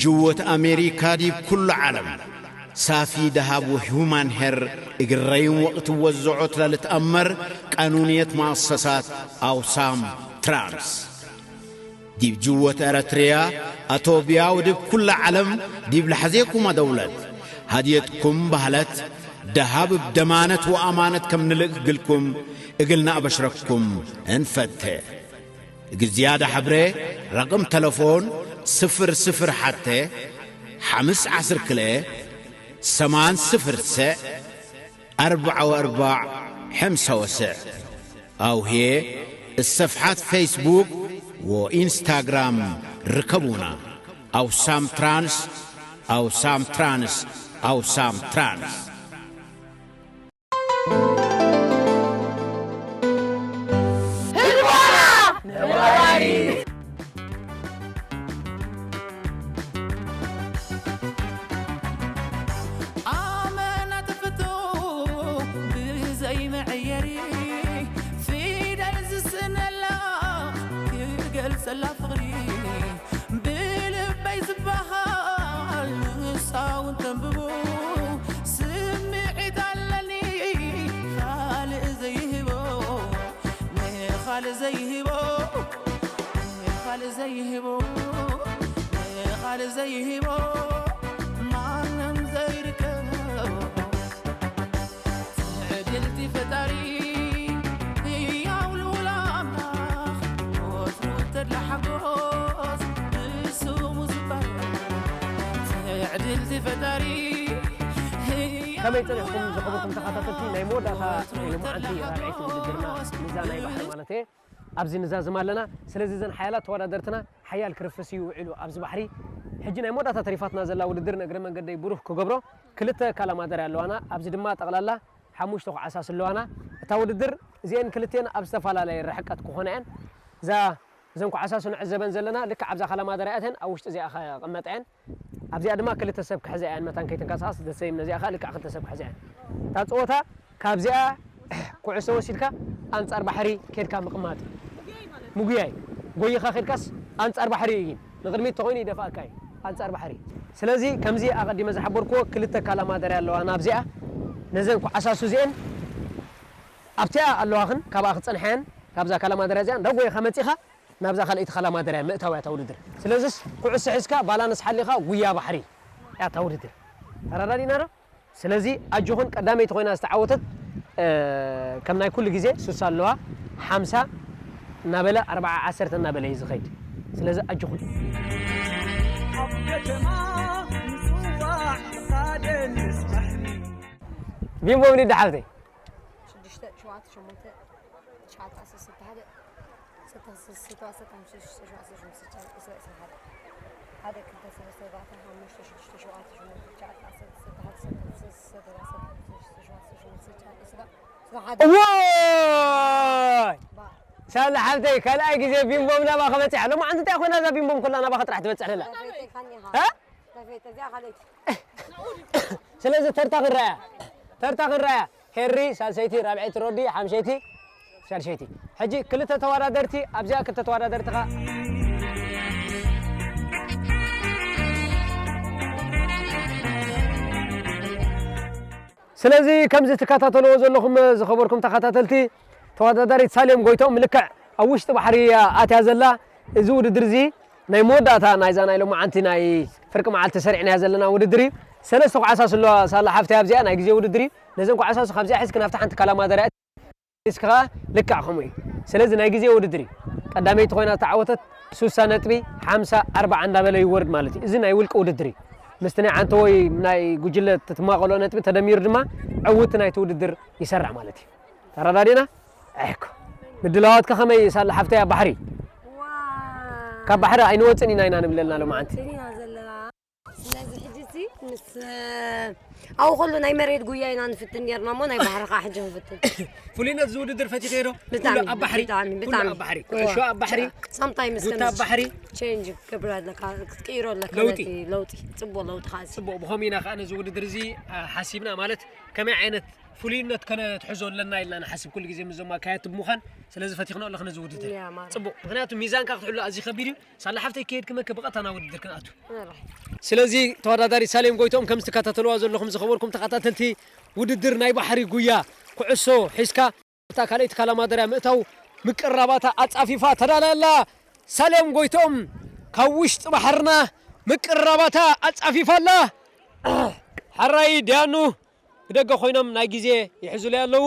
ጅወት ኣሜሪካ ዲብ ኩሉ ዓለም ሳፊ ደሃብ ወሁማን ሄር እግረይን ወቅት ወዘዖት ለልትኣመር ቃኑንየት መኣሰሳት ኣውሳም ትራንስ። ዲብ ጅወት ኤረትርያ ኣቶብያ ወዲብ ኩላ ዓለም ዲብ ለሐዜኩማ ደውለት ሃድየትኩም ባህለት ደሃብ እብ ደማነት ወኣማነት ከም ንልእክ ግልኩም እግልና ኣበሽረኩም እንፈተ። እግል ዝያዳ ሐብሬ ረቅም ተለፎን ስፍር ስፍር ሐተ ሐምስ ዐስር ክልኤ ሰማን ስፍር ሰዕ ኣርባዕ ወኣርባዕ ሐምሳ ወሰዕ ኣውሄ እሰፍሓት ፌስቡክ ወኢንስታግራም ርከቡና። ኣውሳም ትራንስ ኣውሳም ትራንስ ኣውሳም ትራንስ። ኣመና ትፍቶ ብዘይ መዐየሪ ፊደል ዝስእነላ ክገልጸላ ፍቕሪ ብልበይ ዝበሃል ንሳ እውን ተንብቦ ስምዒት ኣለኒ ካልእ ዘይህቦ ንኻልእ ዘይህቦ ንኻልእ ዘይህቦ ንኻልእ ዘይህቦ ማንም ዘይርከቦ ትዕድልቲ ፈጣሪ ህያው ልኡል ኣምላኽ ወትሩ ተድላ ሓጎስ ንስሙ ዝባረኽ ትዕድልቲ ፈጣሪ ከመይ ጸኒሕኩም ዝኸበርኩም ተኸታተልቲ ናይ መወዳእታ ናይ ሎማዓንቲ ራብዐይቲ ውድድርና ንዛ ናይ ባሕሪ ማለት እየ ኣብዚ ንዛዝም ኣለና ስለዚ እዘን ሓያላት ተወዳደርትና ሓያል ክርፍስ እዩ ውዒሉ ኣብዚ ባሕሪ ሕጂ ናይ መወዳእታ ተሪፋትና ዘላ ውድድር ንእግረ መንገደይ ብሩህ ክገብሮ ክልተ ካላማደር ኣለዋና ኣብዚ ድማ ጠቕላላ ሓሙሽተ ኩዓሳስ ኣለዋና እታ ውድድር እዚአን ክልቴን ኣብ ዝተፈላለየ ርሕቀት ክኾና እየን እዛ እዘን ኩዓሳስ ንዕዘበን ዘለና ልክዕ ኣብዛ ካላማደር እተን ኣብ ውሽጢ እዚኣ ክቕመጣ እየን ኣብዚኣ ድማ ክልተ ሰብ ክሕዛ እየን መታን ከይተንቀሳቐስ ደሰይም ነዚኣ ከዓ ልክዕ ክልተ ሰብ ክሕዛ እየን እታ ፀወታ ካብዚኣ ኩዕሶ ወሲድካ ኣንፃር ባሕሪ ኬድካ ምቕማጥ ምጉያይ ጎይኻ ኬድካስ ኣንፃር ባሕሪ እዩ ንቕድሚት ተኾይኑ ይደፋእካ እዩ ኣንፃር ባሕሪ ስለዚ ከምዚ ኣቐዲመ ዝሓበርክዎ ክልተ ካላማደርያ ኣለዋ ናብዚኣ ነዘን ኩዓሳሱ እዚአን ኣብቲኣ ኣለዋኽን ካብኣ ክፀንሓየን ካብዛ ካላማደርያ እዚኣ እንዳጎይኻ መፂኻ ናብዛ ካልኣይቲ ካላማደርያ ምእታው እያ እታ ውድድር ስለዚስ ኩዕሶ ሒዝካ ባላንስ ሓሊኻ ጉያ ባሕሪ እያ እታ ውድድር ተረዳዲእና ዶ ስለዚ ኣጆኹን ቀዳመይቲ ኮይና ዝተዓወተት ከም ናይ ኩሉ ግዜ ሱሳ ኣለዋ ሓምሳ እናበለ ኣርባዓ ዓሰርተ እናበለ እዩ ዝኸይድ ስለዚ ኣጆኹን ኣብ ከተማ ምፅዋዕ ዝኻደ ንስማሕኒ ቢምቦ ምኒ ዳሓብተይ ሽዱሽተ ሸውዓተ ሸሞንተ ትሽዓተ ዓሰርተ ሓደ እዋይ ሳላ ሓብተይ ካልኣይ ግዜ ቢምቦም ናባኸ በፂሓ ሎማዓንቲ እንታይ ኮይና እዛ ቢምቦም ኩላ ናባኸ ጥራሕ ትበፅሕ ደላ ስለዚ ተርታ ክንረኣያ ተርታ ክንረኣያ ሄሪ ሳልሰይቲ ራብዐይቲ ሮዲ ሓምሸይቲ ሻድሸይቲ ሕጂ ክልተ ተወዳደርቲ ኣብዚኣ ክልተ ተወዳደርቲ ኸ ስለዚ ከምዚ ትከታተልዎ ዘለኹም ዝኸበርኩም ተኸታተልቲ ተወዳዳሪት ሳሌም ጎይቶም ልክዕ ኣብ ውሽጢ ባሕሪ እያ ኣትያ ዘላ እዚ ውድድር እዚ ናይ መወዳእታ ናይዛ ናይ ሎማዓንቲ ናይ ፍርቂ መዓልቲ ሰሪዕናያ ዘለና ውድድር እዩ ሰለስተ ኳዕሳስ ኣለዋ ሳላ ሓፍተይ ኣብዚኣ ናይ ግዜ ውድድር እዩ ነዘን ኳዕሳሱ ካብዚኣ ሒዝክ ናብቲ ሓንቲ ካላማደርያ ሒዝክ ከዓ ልክዕ ከምኡ እዩ ስለዚ ናይ ግዜ ውድድር እዩ ቀዳመይቲ ኮይና ዝተዓወተት ሱሳ ነጥቢ ሓምሳ ኣርባዓ እንዳበለ ይወርድ ማለት እዩ እዚ ናይ ውልቂ ውድድር እዩ ምስቲ ናይ ዓንተወይ ናይ ጉጅለ ትማቐሎ ነጥቢ ተደሚሩ ድማ ዕውቲ ናይቲ ውድድር ይሰርዕ ማለት እዩ ተረዳዲና ኣሕኮ ምድላዋትካ ከመይ ሳላ ሓፍተይ ኣብ ባሕሪ ካብ ባሕሪ ኣይንወፅን ኢና ኢና ንብለልና ሎማዓንቲ ስለዚ ሕጂ እዚ ምስ ኣብኡ ከሎ ናይ መሬት ጉያ ኢና ንፍትን ኔርና እሞ ናይ ባሕሪ ከዓ ሕጂ ንፍትን ፍሉይነት ዝውድድር ፈቲኸዮ ዶ ብጣዕሚ ኣብ ባሕሪ ብጣዕሚ ኩሉ ብጣዕሚ ኣብ ባሕሪ ኩዕሾ ኣብ ባሕሪ sometimes ቡታ ኣብ ባሕሪ change ክገብር ኣለካ ክትቅይሮ ኣለካ ለውጢ። ነቲ ለውጢ ፅቡቅ ለውጢ ከዓ እዚ ፅቡቅ ብኸምኡ ኢና ከዓ ነዚ ውድድር እዚ ሓሲብና ማለት ከመይ ዓይነት ፍሉይነት ከነትሕዞ ኣለና ኢልና ንሓስብ ኩሉ ግዜ ምስዞም ኣካየድቲ ብምዃን። ስለዚ ፈቲኽንኦ ኣለኽን እዚ ውድድር። ያ፣ ማራ። ጽቡቕ። ምኽንያቱ ሚዛንካ ክትሕሉ ኣዝዩ ከቢድ እዩ። ሳላ ሓፍተይ ክሄድ ክመከ ብቐጥታ ናብ ውድድር ክንኣቱ። ኦራይት። ስለዚ ተወዳዳሪት ሳሌም ጎይትኦም ከም ዝትከታተልዋ ዘለኹም ዝኸበርኩም ተኸታተልቲ ውድድር ናይ ባሕሪ ጉያ ኩዕሶ ሒዝካ እታ ካልኣይቲ ካላማደርያ ምእታው ምቅራባታ ኣጻፊፋ ተዳልያ ኣላ። ሳሌም ጎይትኦም ካብ ውሽጢ ባሕርና ምቅራባታ ኣጻፊፋ ኣላ። ሕራይ ዳያኑ ብደገ ኮይኖም ናይ ግዜ ይሕዙለይ ኣለዉ።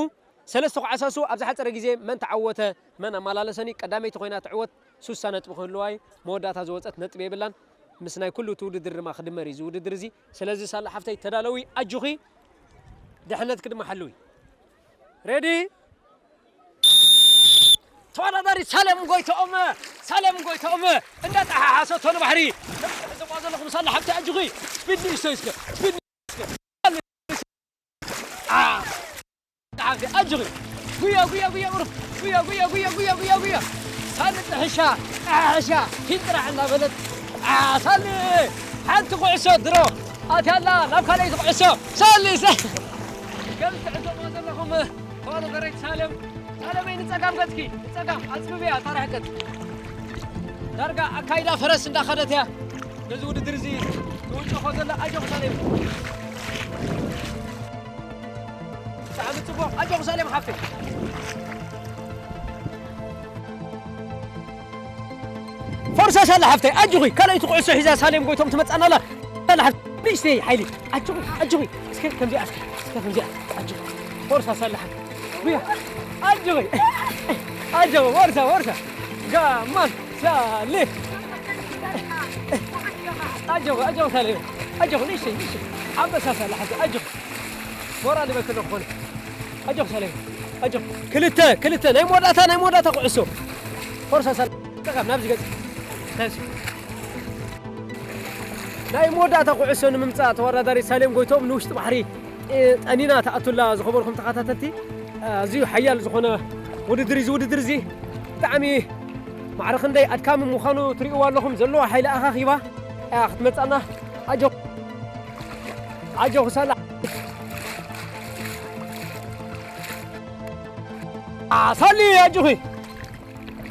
ሰለስተ ክዓሳሱ ኣብ ዝሓጸረ ግዜ መን ተዓወተ፣ መን ኣመላለሰኒ፣ ቀዳመይቲ ኮይና ትዕወት ሱሳ ነጥቢ ክህልዋ እዩ። መወዳእታ ዝወጸት ነጥቢ የብላን። ምስ ናይ ኩሉ እቲ ውድድር ድማ ክድመር እዩ እዚ ውድድር እዚ። ስለዚ ሳላ ሓፍተይ ተዳለዊ፣ ኣጆኺ፣ ድሕነትኪ ድማ ሓልዊ። ሬዲ? ተወዳዳሪ ሳሌም ጎይትኦም፣ ሳሌም ጎይትኦም እንዳጠሓሓሰቶ ንባሕሪ። ከም ትዕዘብዋ ዘለኹም ሳላ ሓፍተይ ኣጆኺ፣ ስፒድ ንእሽቶ እስከ፣ ስፒድ ንእሽቶ እስከ። አ፣ ሓፍተይ ኣጆኺ። ጉያ፣ ጉያ፣ ጉያ፣ ቁሩብ። ጉያ፣ ጉያ፣ ጉያ፣ ጉያ፣ ጉያ፣ ጉያ። ሳሊ ጥሕሻ፣ ጥሕሻ፣ ሂድ ጥራሕ እናበለት። አ፣ ሳሊ ሓንቲ ኩዕሶ ድሮ ኣትያ ኣላ ናብ ካልኣይቲ ኩዕሶ። ሳሊ፣ ሳሊ። ከም ትዕዘብዎ ዘለኹም ተወዳዳሪት ሳሌም፣ ሳሌመይ ንጸጋም ገጽኪ፣ ንጸጋም ኣጽብብያ፣ እታ ርሕቀት። ዳርጋ ኣካይዳ ፈረስ እንዳኸደት እያ። ነዚ ውድድር እዚ ትውንጨፎ ዘላ ኣጆኺ ሳሌም። ብጣዕሚ ጽቡቕ። ኣጆኺ ሳሌም ሓፍተይ። ፎርሳ ሳላ ሓፍተይ፣ ኣጆኺ። ካልኣይቲ ኩዕሶ ሒዛ ሳሌም ጎይቶም ትመጽኣና ኣላ። ሳላ ሓፍተይ፣ ንእሽተይ ሓይሊ። ኣጆኺ፣ ኣጆኺ። እስከ ከምዚኣ፣ እስከ፣ እስከ ከምዚኣ። ኣጆኺ። ፎርሳ ሳላ ሓፍተይ። ጉያ። ኣጆኺ። ኣጆኺ፣ ፎርሳ፣ ፎርሳ። ጋማን ሳሌ። ኣጆኺ፣ ኣጆኺ ሳሌ። ኣጆኺ፣ ንእሽተይ፣ ንእሽተይ። ኣንበሳ ሳላ ሓፍተይ፣ ኣጆኺ። ሞራል ይበክል ክኾነ። ኣጆኽ ሳሌም፣ ኣጆኽ። ክልተ፣ ክልተ። ናይ መወዳእታ፣ ናይ መወዳእታ ኩዕሶ። ፎርሳ ሳሌም። ጸጋም፣ ናብዚ ገጽ። ናብዚ። ናይ መወዳእታ ኩዕሶ ንምምጻእ ተወዳዳሪት ሳሌም ጎይቶም ንውሽጢ ባሕሪ፣ እ፣ ጠኒና ትኣቱላ ዝኸበርኩም ተኸታተልቲ። ኣዝዩ ሓያል ዝኾነ ውድድር እዩ። እዚ ውድድር እዚ ብጣዕሚ ማዕረ ክንደይ ኣድካሚ ምዃኑ ትርእይዋ ኣለኹም። ዘለዋ ሓይሊ ኣኻኺባ እያ ክትመጻና። ኣጆ-፣ ኣጆኹ ሳላ። ኣ፣ ሳሊ፣ ኣጆኺ።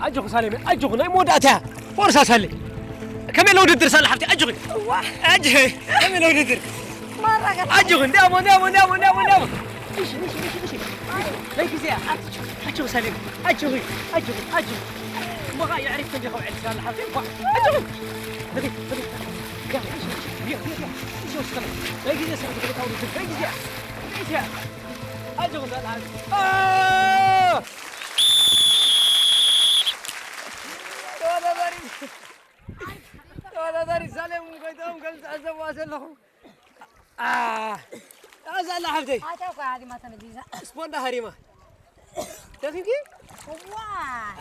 ኣጆኺ ሳሌመ፣ ኣጆኺ። ናይ መወዳእታ እያ። ፎርሳ ሳሊ። ከመይ ኣሎ ውድድር ሳሊ ሓፍቲ? ኣጆኺ። እዋ። ኣጆኺ። ከመይ ኣሎ ውድድር? ማራ ገ- ኣጆኺ። እንዲያሞ፣ እንዲያሞ፣ እንዲያሞ፣ እንዲያሞ፣ እንዲያሞ። እሺ፣ እሺ፣ እሺ፣ እሺ። ናይ ግዜ እያ። ኣጆኺ ሳሌመ። ኣጆኺ፣ ኣጆኺ፣ ኣጆኺ። እሞ ኸዓ የዕሪፍ ከም ዲኻ ውዕል ሳሊ ሓፍቲ። እዋ። ኣጆኺ። ንኺድ፣ ንኺድ። ያ፣ እሺ፣ እሺ። ያ፣ ያ፣ ያ። እሺ፣ ወስኸለ። ናይ ግዜ ስራሕ ዝገበታ ውድድር። ናይ ግዜ እያ። ናይ ግዜ እያ። ኣጆኺ ሳሊ ሓፍቲ። ኣ! ተወዳዳሪ፣ ተወዳዳሪ ሳሌም ጎይትኦም ከም ትዕዘብዋ ዘለኹም። ኣ፣ እዛ ኣላ ሓፍተይ። ኣታ እኮ ሃሪማ ተመሊሳ። ስፖንዳ ሃሪማ። ደኺምኪ? እዋ።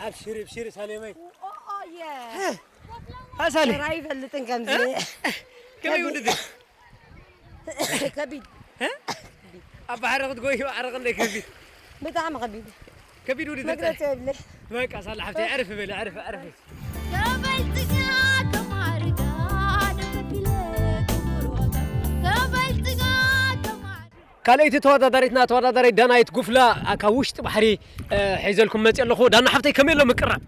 ኣብሽሪ፣ ኣብሽሪ ሳሌመይ። ኦ፣ ኦ፣ የ። እ፣ ኣ፣ ሳሌ። ተራ ይፈልጥን ከምዚ። እ? ከመይ ውድድር? ከቢድ። እ? ኣብ ባሕሪ ክትጎዩ ማዕረ ክንደይ ከቢድ? ብጣዕሚ ከቢድ። ከቢድ ውድድር መግለጺ የብለይ። በቃ ሳላ ሓፍተይ፣ ዕርፍ በሊ፣ ዕርፍ፣ ዕርፍ። ከበልጽጋ ከማርጋ ደፈፊለ ክቡር ዋጋ። ከበልጽጋ ከማር- ካልኣይቲ ተወዳዳሪትና፣ ተወዳዳሪት ዳናይት ጉፍላ፣ ኣ፣ ካብ ውሽጢ ባሕሪ፣ እ፣ ሒዘልኩም መጽእ ኣለኹ። ዳና ሓፍተይ፣ ከመይ ኣሎ ምቅራብ?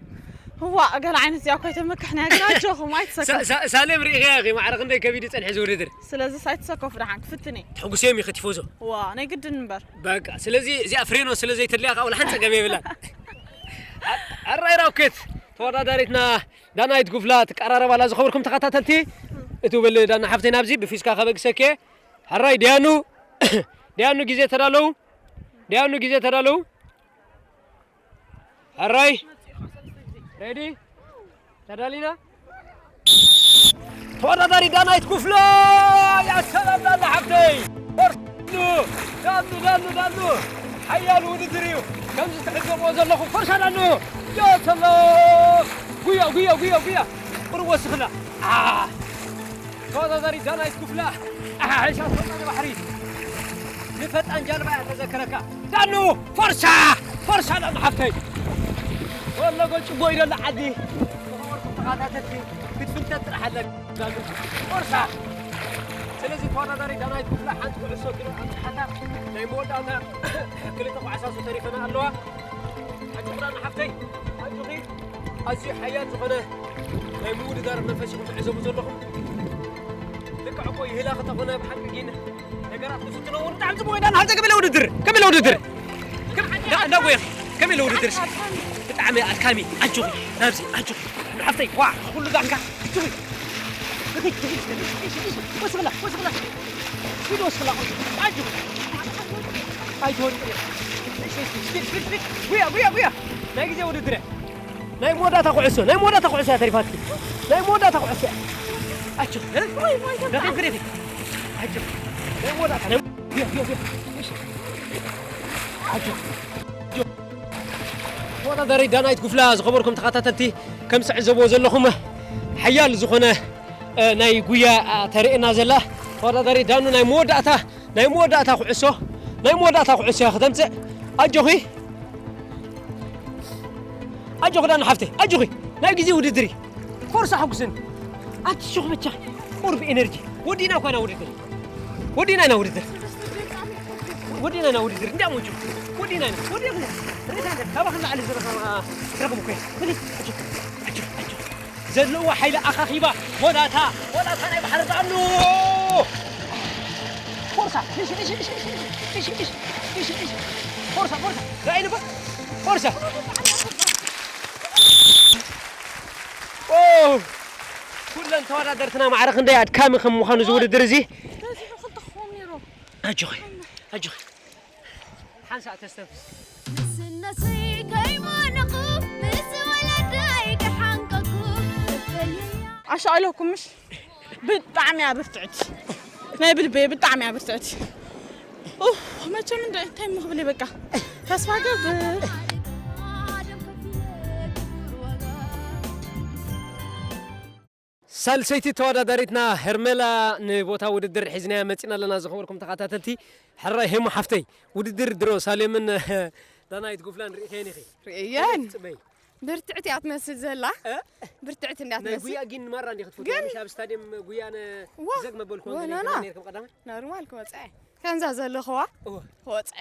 እዋ፣ ገለ ዓይነት እዚኣ እኮ ኣይተመክሕና፣ ግን ኣጆኹም፣ ኣይትሰከፉ። ሳ-፣ ሳ-፣ ሳሌም ርኢኽያ ኢኺ፣ ማዕረ ክንደይ ከቢዱ ጸንሐ እዚ ውድድር? ስለዚስ ኣይትሰከፉ፣ ደሓን ክፍትን እየ። ትሕጉስዮም ኢኺ ቲፎዞ? እዋ፣ ናይ ግድን እምበር። በቃ፣ ስለዚ እዚኣ ፍሬኖ ስለ ዘይተድልያ ከኣ ወላ ሓንቲ ጸገም የብላን። ኣ-፣ ኣራይ ራውኬት ተወዳዳሪትና ዳናይት ጉፍላ ትቀራረብ ኣላ። ዝኸበርኩም ተኸታተልቲ፣ እትብል ዳና ሓፍተይ ናብዚ ብፊስካ ከበግሰኪ። ሕራይ፣ ደያኑ፣ ደያኑ ግዜ ተዳለዉ፣ ደያኑ ግዜ ተዳለዉ። ሕራይ፣ ሬዲ፣ ተዳሊና። ተወዳዳሪ ዳናይት ኩፍሎ፣ ያ ሰላም ዳና ሓፍተይ። ዳኑ፣ ዳኑ፣ ዳኑ፣ ዳኑ። ሓያል ውድድር እዩ። ከምዚ ትዕዘብዎ ዘለኹም፣ ፎርሳ ዳኑ። ያ ሰላም። ጉያ፣ ጉያ፣ ጉያ፣ ጉያ። ቁሩብ ወስኽና። ኣ። ተወዳዳሪ ዳናይት ክፍላ ኣሓሒሻ ፈጣን ባሕሪ ንፈጣን ጃልባ እያ ተዘከረካ። ዳኑ ፎርሳ፣ ፎርሳ ዳኑ ሓፍተይ። ወለጎ ጭጎ ይደሎ ዓዲ። ተኸበርኩም ተኸታተልቲ ክትፍልጠት ጥራሕ ኣለካ። ዳኑ ፎርሳ። ስለዚ ተወዳዳሪ ዳናይት ክፍለ ሓንቲ ኩዕሶ ግርም ኣብፅሓታ ናይ መወዳእታ ክልተ ኩዓሳሱ ተሪፈና ኣለዋ። ኣጆኺ ዳና ሓፍተይ፣ ኣጆኺ። ኣዝዩ ሓያል ዝኾነ ናይ ምውድዳር መንፈስ ኢኹም ትዕዘቡ ዘለኹም። ልክዕ እኮ ይህላኽ ተኾነ ብሓቂ ግን ነገራት ክፍትኖ እውን ብጣዕሚ ጽቡቕ እዩ። ዳና ሓፍተይ፣ ከመይ ኢለ ውድድር? ከመይ ኢለ ውድድር? ከም-፣ እንዳ-፣ እንዳጎየኺ፣ ከመይ ኢለ ውድድር? ብጣዕሚ ኣድካሚ። ኣጆኺ፣ ናብዚ፣ ኣጆኺ። ሓፍተይ፣ ዋ፣ ኩሉ ዳንካ። ኣጆኺ። ወስኽላ፣ ወስኽላ። ስፒድ ወስኽላ፣ ቆይ። ኣጆኺ። ኣይትወድቂ። ስፒድ፣ ስፒድ፣ ስፒድ። ጉያ፣ ጉያ፣ ጉያ። ናይ ግዜ ውድድር እያ። ናይ መወዳእታ ኩዕሶ፣ ናይ መወዳእታ ኩዕሶ እያ ተሪፋትኪ። ናይ መወዳእታ ኩዕሶ እያ። ኣጆኺ። ወይ፣ ወይ፣ ደኺምኪ ዲኺ? ኣጆኺ። ናይ መወዳእታ፣ ናይ፣ ጉያ፣ ጉያ፣ ጉያ። እሺ። ኣጆኺ። ተወዳዳሪት ዳናይት ጉፍላ ዝኸበርኩም ተኸታተልቲ፣ ከም ትዕዘብዎ ዘለኹም ሓያል ዝኾነ፣ እ፣ ናይ ጉያ፣ እ፣ ተርእየና ዘላ ተወዳዳሪት ዳኑ ናይ መወዳእታ፣ ናይ መወዳእታ ኩዕሶ፣ ናይ መወዳእታ ኩዕሶ እያ ከተምጽእ። ኣጆኺ፣ ኣጆኺ ዳኑ ሓፍተይ፣ ኣጆኺ። ናይ ግዜ ውድድር እዩ። ፎርሳ ሓጉስን። ኣቲ ሹኽ ብቻ። ቁርብ ኤነርጂ። ወዲና እኳ ኢና ውድድር። ወዲና ኢና ውድድር። ወዲና ኢና ውድድር። እንዳ ሞጆ። ወዲና ኢና። ወዲና ኢና። ሬሳ እንደ ካባኽ ንላዕሊ ዝረኸ-፣ ዝረኸቡ እኮ እየ። ስለዚ፣ ኣጆ፣ ኣጆ፣ ኣጆ። ዘለዎ ሓይሊ ኣኻኺባ። ሞላታ፣ ሞላታ ናይ ባሕሪ ዳኑ። ፎርሳ። እሺ፣ እሺ፣ እሺ። ፎርሳ፣ ፎርሳ። ራእይ ንባ። ፎርሳ። ኦ! ኩለን ተወዳደርትና ማዕረ ክንደይ ኣድካሚ ከም ምዃኑ እዚ ውድድር እዚ። በዚሑ ክልተ ክኸውን ነይሩ። ኣጆኺ፣ ኣጆኺ። ሓንሳእ ተስተንፍስ። ንስነሰይ ከይማነኹ፣ ምስ ወለደይ ክሓንቀኩ፣ እፈልየያ። ኣሻቕለኩም ምሽ? ብጣዕሚ እያ ብርትዕቲ። ናይ ብልበይ ብጣዕሚ እያ ብርትዕቲ። ኡፍ፣ መቸም እንደ እንታይ እሞ ክብል እየ በቃ። ተስፋ ገብር። ሳልሰይቲ ተወዳዳሪትና ሄርሜላ ንቦታ ውድድር ሒዝናያ መፂና ኣለና። ዝኸበርኩም ተኸታተልቲ፣ ሕራይ ሄሞ ሓፍተይ፣ ውድድር ድሮ ሳሌምን ዳናይት ጉፍላን ርኢኸየን ኢኺ? ርእየን። ጽበይ። ብርትዕቲ እያ ትመስል ዘላ። እ? ብርትዕቲ እንድያ ናይ ትመስል። ጉያ ግን ማራ እንዲኺ ትፈትዎ? ግን ምሽ ኣብ ስታድየም ጉያ ነ-፣ ዋ፣ ዘግ መበልኩ ወላ ገለ ና። ገለ ነይርኩም ቀዳማይ? ኖርማል ክወጽዐ። ከምዛ ዘለኽዋ እወ። ክወጽዐ።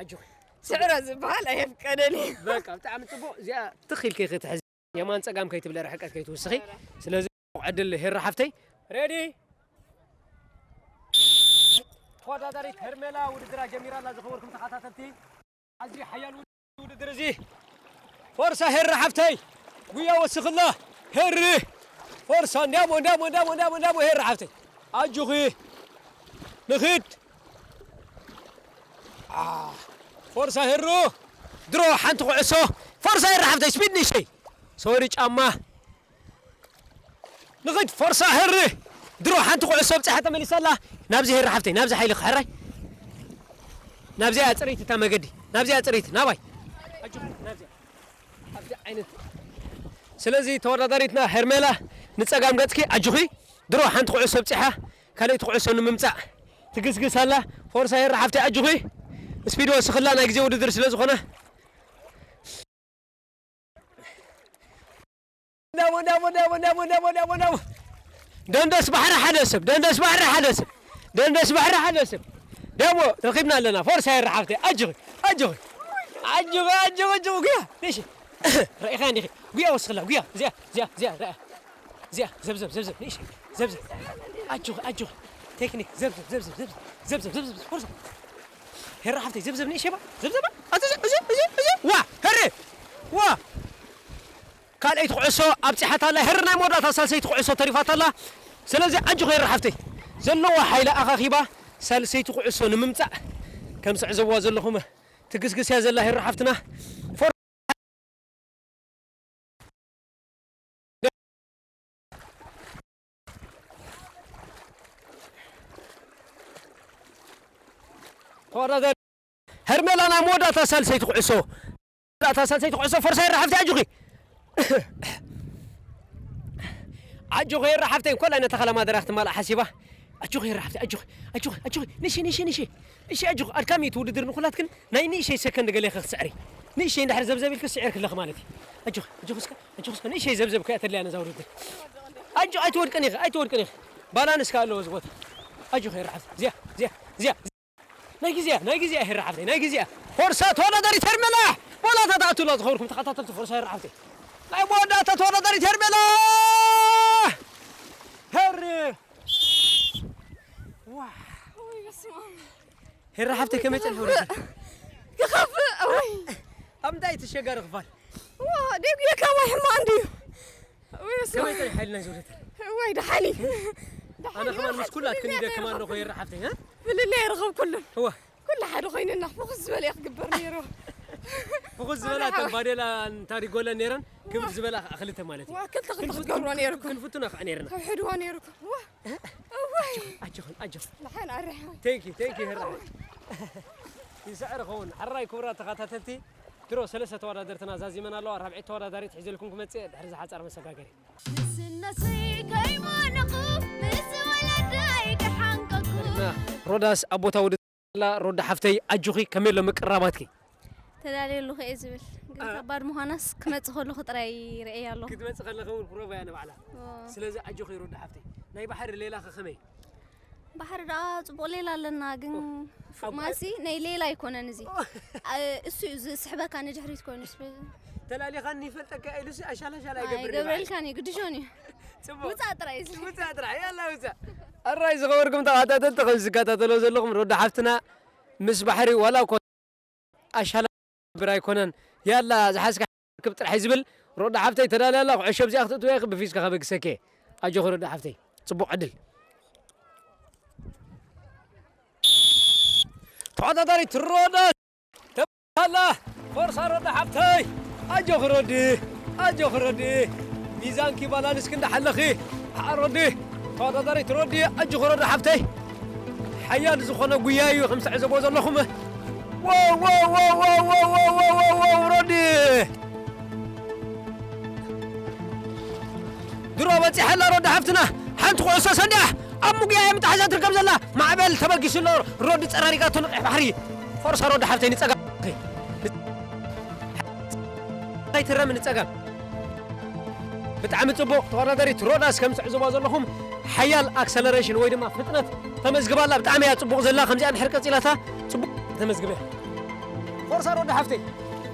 ኣጆኺ። ስዕረ ዝበሃል ኣየፍቀደን እዩ። በቃ፣ ብጣዕሚ ጽቡቕ። እዚኣ ትኽ ኢልኪ ክትሕዚ። የማን ጸጋም ከይትብለ ርሕቀት ከይትውስኺ። ስለዚ ዕድል ሄራ ሓፍተይ። ሬዲ? ተወዳዳሪት ሄርሜላ ውድድራ ጀሚራ ኣላ። ዝኸበርኩም ተኸታተልቲ፣ ኣዝዩ ሓያል ውድድር እዚ። ፎርሳ ሄሪ ሓፍተይ፣ ጉያ ወስኽላ። ሄሪ፣ ፎርሳ፣ እንዲያሞ፣ እንዲያሞ፣ እንዲያሞ፣ እንዲያሞ፣ እንዲያሞ፣ ሄሪ ሓፍተይ። ኣጆኺ፣ ንኺድ። ኣ፣ ፎርሳ ሄሩ፣ ድሮ ሓንቲ ኩዕሶ። ፎርሳ ሄሪ ሓፍተይ፣ ስፒድ ንእሽተይ። ሶሪ፣ ጫማ። ንኽድ ፎርሳ ሄሪ። ድሮ ሓንቲ ኩዕሶ ኣብፂሓ ተመሊሳ ኣላ። ናብዚ ሄሪ ሓፍተይ፣ ናብዚ ሓይሊ ክሕራይ። ናብዚኣ እያ ፅርይቲ እታ መገዲ። ናብዚኣ እያ ፅርይቲ። ናባይ። ኣጆኺ፣ ናብዚኣ። ኣብዚ ዓይነት። ስለዚ ተወዳዳሪትና ሄርሜላ ንፀጋም ገፅኪ ኣጆኺ። ድሮ ሓንቲ ኩዕሶ ኣብፂሓ ካልኣይቲ ኩዕሶ ንምምፃእ ትግስግስ ኣላ። ፎርሳ ሄሪ ሓፍተይ ኣጆኺ። ስፒድ ወስኽላ ናይ ግዜ ውድድር ስለ ዝኾነ። ዳሞ፣ ዳሞ፣ ዳሞ። ደንደስ ባሕሪ ሓደ ሰብ፣ ደንደስ ባሕሪ ሓደ ሰብ፣ ደንደስ ባሕሪ ሓደ ሰብ። ዳሞ ረኺብና ኣለና። ፎርሳ ሄሪ ሓፍተይ፣ ኣጆኺ፣ ኣጆኺ። ኣጆኺ፣ ኣጆኺ፣ ኣጆኺ፣ ጉያ። ንእሺ። ርኢኻ እንዲኺ። ጉያ ወስኽላ፣ ጉያ። እዚኣ፣ እዚኣ፣ እዚኣ፣ ርኣ። እዚኣ፣ ዘብዘብ፣ ዘብዘብ፣ ንእሺ። ዘብዘብ። ኣጆኺ፣ ኣጆኺ። ቴክኒክ፣ ዘብዘብ፣ ዘብዘብ፣ ዘብዘብ። ዘብዘብ፣ ዘብዘብ፣ ፎርሳ። ሄሪ ሓፍተይ፣ ዘብዘብ ንእሸባ፣ ዘብዘባ። ኣዚ፣ እዚ፣ እዚ፣ እዚ፣ ዋ፣ ሄሪ፣ ዋ። ካልኣይቲ ኩዕሶ ኣብፂሓታ ኣላ። ሄሪ ናይ መወዳእታ ሳልሰይቲ ኩዕሶ ተሪፋታ ኣላ። ስለዚ ኣጆኺ ሄሪ ሓፍተይ፣ ዘለዋ ሓይሊ ኣኻኺባ ሳልሰይቲ ኩዕሶ ንምምፃእ ከም ትዕዘብዋ ዘለኹም ትግስግስ እያ ዘላ ሄሪ ሓፍትና። ፎር-፣ ተወዳዳሪ ሄርሜላ ናይ መወዳእታ ሳልሰይቲ ኩዕሶ። መወዳእታ ሳልሰይቲ ኩዕሶ ፎርሳ ሄሪ ሓፍቲ ኣጆኺ። ኣጆኺ ሄሪ ሓፍተይ፣ እንኮላይ ነታ ካላ ማደራ ክትማልኣ ሓሲባ። ኣጆኺ ሄሪ ሓፍቲ፣ ኣጆኺ፣ ኣጆኺ፣ ኣጆኺ። ንእሺ፣ ንእሺ፣ ንእሺ። ንእሺ፣ ኣጆኺ። ኣድካሚ እቲ ውድድር ንኹላትክን ናይ ንእሽተይ ሰከንድ ገለ ኢኺ ክትስዕሪ። ንእሽተይ እንድሕር ዘብዘብ ኢልኪ ስዒርኪ ኣለኺ ማለት እዩ። ኣጆኺ፣ ኣጆኺ እስከ፣ ኣጆኺ እስከ። ንእሽተይ ዘብዘብ ከየተልያ ነዛ ውድድር። ኣጆ፣ ኣይትወድቅን ኢኺ፣ ኣይትወድቅን ኢኺ። ባላንስ ከ ኣለዎ እዚ ቦታ። ኣጆኺ ሄራ ሓፍተይ። እዚኣ፣ እዚኣ፣ እዚኣ። ናይ ግዜኣ፣ ናይ ግዜኣ ሄራ ሓፍተይ፣ ናይ ግዜኣ። ፎርሳ ተወዳዳሪት ሄርሜላ። ዋላ እታ ትኣቱ ኣላ ዝኸበርኩም ተኸታተልቲ ፎርሳ ሄራ ሓፍተይ። ናይ መወዳእታ ተወዳዳሪት ሄርሜላ። ሄር-፣ ዋ። ወይ በስመ ኣብ። ሄራ ሓፍተይ ከመይ ጸንሑ ወረደ? ክኸፍእ፣ ወይ። ኣብ እንታይ ትሸጋሪ ክፋል? ዋ፣ ደጉ የካ ወይ ሕማቕ እንድዩ። ወይ በስመ ከመይ ኣብ። ጸኒሑ ሓይልና ይዞረተ? ወይ ደሓኒ። ኣነ ደሓኒ ከማን ምስ ወሓት ኩላትክን ኢደ ፍልልይ ከማን ኣለኹ። ዶ ኮይራ ሓፍተይ፣ እ? ፍልልይ ኣይረኸብኩሉን። እዋ። ኩሉ ሓደ ኮይንና ፍኹስ ዝበለ እየ ክግበር ነይሩ። ፍኹስ ዝበላ ኣረ እተን ሓወይ። ባዴላ እንታሪጎለን ነይረን፣ ክብድ ዝበላ ከዓ ክልተ ማለት እዩ። ዋ፣ ክልተ ክልተ ክንፍቱ-፣ ክትገብሮ ነይርኩም። ክንፍቱና ከዓ ነይርና። ከውሕድዎ ነይርኩም። ዋ፣ እዋይ። ኣጆኽን፣ ኣጆኽን፣ ኣጆኽን። ደሓን ኣረ ሓወይ። Thank you፣ thank you፣ ሄራ። ይስዕር ኸውን። ሕራይ ክቡራት ተኸታተልቲ፣ ድሮ ሰለስተ ተወዳደርትና ዛዚመን ኣለዋ። ራብዐይቲ ተወዳዳሪት ሒዘልኩም ክመጽእ ድሕሪ ዝሓጻር መሰጋገሪ። ንስነሰይ ከይሞነኹ ምስ ወለደይ ክሓንቀኩ። ሮዳስ ኣብ ቦታ ውድድር ኣላ። ሮዳ ሓፍተይ ኣጆኺ፣ ከመይ ኣሎ ምቅራባትኪ? ተዳልየ ኣለኹ እየ ዝብል። ግን አ- ከባድ ምዃናስ ክመጽእ ከለኹ ጥራይ ይርእያ ኣለኹ። ክትመጽእ ከለኺ እውን ፕሮቫ እያ ንባዕላ። ኦ። ስለዚ ኣጆኺ ሮዳ ሓፍተይ። ናይ ባሕሪ ሌላኸ ከመይ? ባሕሪ ደኣ ጽቡቕ ሌላ ኣለና፣ ግን ኦ። ፉቕ ኣብ ማሲ ናይ ሌላ ኣይኮነን እዚ። ኦ። አ-፣ እሱ እዩ ዝስሕበካ ንድሕሪት ኮይኑ። ስፔ- ተላሊኻኒ ይፈልጠካ ኢሉሲ ኣሻላሻላ ኣይገብርን እዩ ባሕሪ። ኣይገብረልካን እዩ፣ ግድሾን እዩ። ጽቡቕ። ውጻእ ጥራይ እዚ። ውጻእ ጥራይ፣ ያላ ውጻእ። ኣራይ ዝኸበርኩም ተኸታተልቲ፣ ከም ዝከታተሎ ዘለኹም ሮዳ ሓፍትና ምስ ባሕሪ ዋላ እኮ ኣሻላ ብር ኣይኮነን። ያላ ዝሓዝካ ክብ ጥራሕ እዩ ዝብል። ሮዳ ሓፍተይ ተዳልያ ኣላ፣ ኩዕሾ ኣብዚኣ ክትእትውያ ኢኺ፣ ብፊስካ ከበግሰኪ። ኣጆኺ ሮዳ ሓፍተይ፣ ጽቡቕ ዕድል። ተወዳዳሪት ሮዳ ተባህላ፣ ፎርሳ ሮዳ ሓፍተይ። ኣጆኺ ሮዲ፣ ኣጆኺ ሮዲ። ሚዛንኪ ባላንስኪ እንዳሓለኺ። ኣዓ ሮዲ፣ ተወዳዳሪት ሮዲ፣ ኣጆኺ ሮዳ ሓፍተይ። ሓያል ዝኾነ ጉያ እዩ ከም ትዕዘቦ ዘለኹም። ዋው፣ ዋው፣ ሮዲ። ድሮ በጺሓ ኣላ ሮዲ ሓፍትና። ሓንቲ ኩዕሶ ሰዲያ ኣብ ምጉያ እያ ምጣሓዛ ትርከብ ዘላ። ማዕበል ተበጊሱ ኣሎ። ሮዲ ጸራሪጋቶ ንቕሕ ባሕሪ። ፎርሳ ሮዲ ሓፍተይ ንጸጋም። ኣይትረም ንጸጋም። ብጣዕሚ ጽቡቕ ተወዳዳሪት ሮዳስ ከም ትዕዘቦ ዘለኹም ሓያል ኣክሰለሬሽን ወይ ድማ ፍጥነት ተመዝግባ ኣላ። ብጣዕሚ እያ ጽቡቕ ዘላ። ከምዚኣ እንድሕር ቀጺላታ ጽቡቕ ተመዝግበ። ፎርሳ ሮዳ ሓፍተይ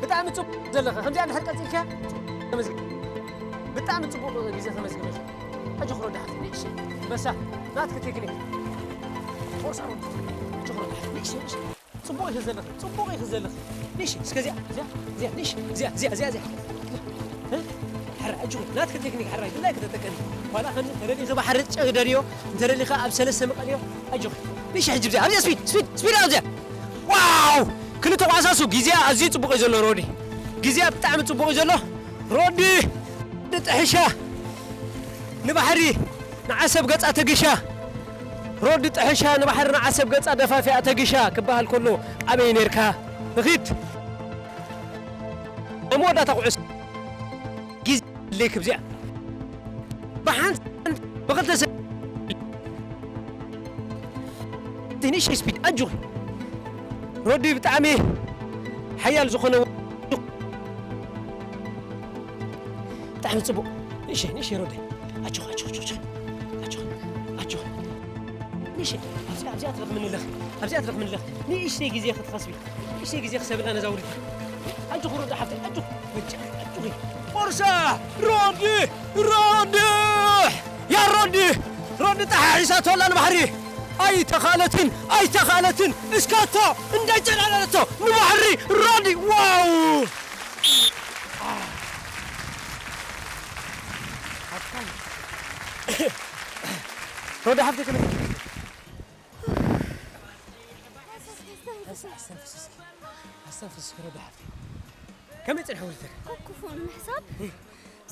ብጣዕሚ ጽቡቕ ዘለኻ። ከምዚኣ እንድሕር ቀጺልካ ተመዝግበ። ብጣዕሚ ጽቡቕ ግዜ ተመዝግበ። ኣጆኽ ሮዳ ሓፍተይ ንእሽተይ በሳ ናትኪ ቴክኒክ። ፎርሳ ሮዳ ኣጆኽ ሮዳ ሓፍተይ ንእሽተይ ንእሽተይ። ጽቡቕ ኢኺ ዘለኺ፣ ጽቡቕ ኢኺ ዘለኺ። ንሽ፣ እስከ እዚኣ፣ እዚኣ፣ እዚኣ፣ ንሽ፣ እዚኣ፣ እዚኣ፣ እዚኣ፣ እዚኣ። እ? ሕራይ፣ ኣጆኺ፣ ናትኪ ቴክኒክ ሕራይ፣ ድላይ ከተጠቀሚ። ዋላ ከም እንተደሊኺ ብሓርጭ ግደልዮ፣ እንተደሊኺ ኣብ ሰለስተ ምቐልዮ፣ ኣጆኺ። ንሽ፣ ሕጂ ብዚኣ፣ ኣብዚኣ ስፒድ፣ ስፒድ፣ ስፒድ ኣብዚኣ። ዋው! ክልተ ኳሳሱ፣ ግዜኣ ኣዝዩ ጽቡቕ እዩ ዘሎ ሮዲ። ግዜኣ ብጣዕሚ ጽቡቕ እዩ ዘሎ። ሮዲ፣ ጥሕሻ ንባሕሪ ንዓሰብ ገጻ ተጊሻ። ሮዲ ጥሕሻ ንባሕሪ ንዓሰብ ገጻ ደፋፊኣ ተጊሻ ክበሃል ከሎ ኣበይ ኔርካ? ንኺድ። ናይ መወዳእታ ኩዕሶ ግዜ ኣለይ ክብዚኣ። ብሓንሳብ ብኽልተ ሰ-፣ ትንሽ ስፒድ ኣጆኺ። ሮዲ ብጣዕሚ ሓያል ዝኾነ ብጣዕሚ ጽቡቕ። ንእሽተይ፣ ንእሽተይ ሮደይ። ኣጆኺ፣ ኣጆኺ፣ ኣጆኺ፣ ኣጆኺ። ኣጆኺ፣ ኣጆኺ። ንእሽተይ፣ ኣብዚኣ፣ ኣብዚኣ ትረኽብኒ ኣለኺ። ኣብዚኣ ትረኽብኒ ኣለኺ። ንእሽተይ ግዜ ክትኸስቢ። ንእሽተይ ግዜ ክሰብላ ነዛ ውድድር። ኣጆኺ ሮደ ሓፍተይ፣ ኣጆኺ። በጃ፣ ኣጆኺ። ፎርሳ! ሮዲ! ሮዲ! ያ ሮዲ! ሮዲ ጠሓሒሳቶ ኣላ ንባሕሪ። ኣይተኻለትን፣ ኣይተኻለትን። እስካቶ እንዳጨላለቶ ንባሕሪ ሮዲ። ዋው! ሮዳ ሓፍተይ ከመይ? ኣስተንፍስ እስኪ፣ ኣስተንፍስ እስኪ ሮዳ ሓፍተይ። ከመይ ጽንሐ ውድድር? ኣብ ክፉእ ንምሕሳብ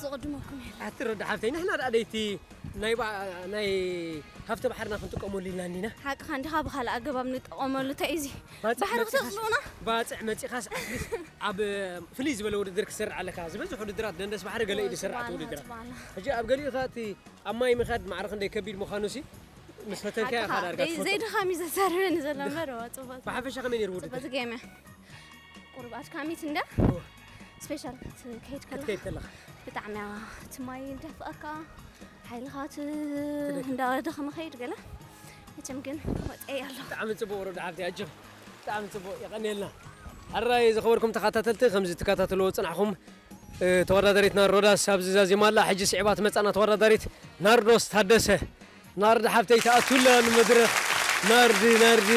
ዝቕድመኩም የለን። ኣቲ ሮዳ ሓፍተይ፣ ንሕና ደኣ ደይቲ ናይ ባ-፣ ናይ ሃፍቲ ባሕርና ክንጥቀመሉ ኢልና እንዲና። ሓቅኻ እንዲኻ፣ ብኻልእ ኣገባብ ንጥቀመሉ። እንታይ እዩ እዚ? ባጽዕ ባሕሪ መጺኻስ፣ ክተጽልኡና? ባጽዕ መጺኻስ፣ ኣትሊስት ኣብ ፍልይ ዝበለ ውድድር ክትሰርዕ ኣለካ። ዝበዝሕ ውድድራት ደንደስ ባሕሪ ገለ እዩ ዝሰርዓት ጽባሕ፣ ውድድራት። ጽባሕ። ሕጂ ኣብ ገሊኡ ኸኣ እቲ ኣብ ማይ ምኻድ ማዕረ ክንደይ ከቢድ ምዃኑሲ ምስ ፈተንካዮ ሓቅኻ። ኢኻ ዳርጋ ዘይ-፣ ትፈልጦ። ዘይድኻም እዩ ዘዛርበኒ ዘሎ እምበር፣ እዋ፣ ጽቡቕ። ብሓፈሻ ከመይ ነይሩ ጽቡቕ ውድድር? ዝጌመ። ቁሩብ ኣድካሚት እንዳ እወ። ስፔሻል ክትከይድ ከለኻ ክትከይድ ከለኻ። ብጣዕሚ እያ እቲ ማይ ደፍኣካ፣ ሓይልኻ ት-፣ ትደክም። እንዳደኸመ ኸይድ ገለ። መቸም ግን ወፀይ ኣሎ። ብጣዕሚ ፅቡቅ ሮዳ ሓፍቲ ኣጆኺ። ብጣዕሚ ፅቡቅ የቀንየልና። ሕራይ ዝኸበርኩም ተኸታተልቲ ከምዚ ትከታተልዎ ፅናሕኹም ተወዳዳሪትና ሮዳስ ኣብዚ ዛዚማ ኣላ። ሕጂ ስዒባ ትመፃና ተወዳዳሪት ናርዶስ ታደሰ። ናርዲ ሓፍተይ ተኣቱላ ንመድረኽ። ናርዲ ናርዲ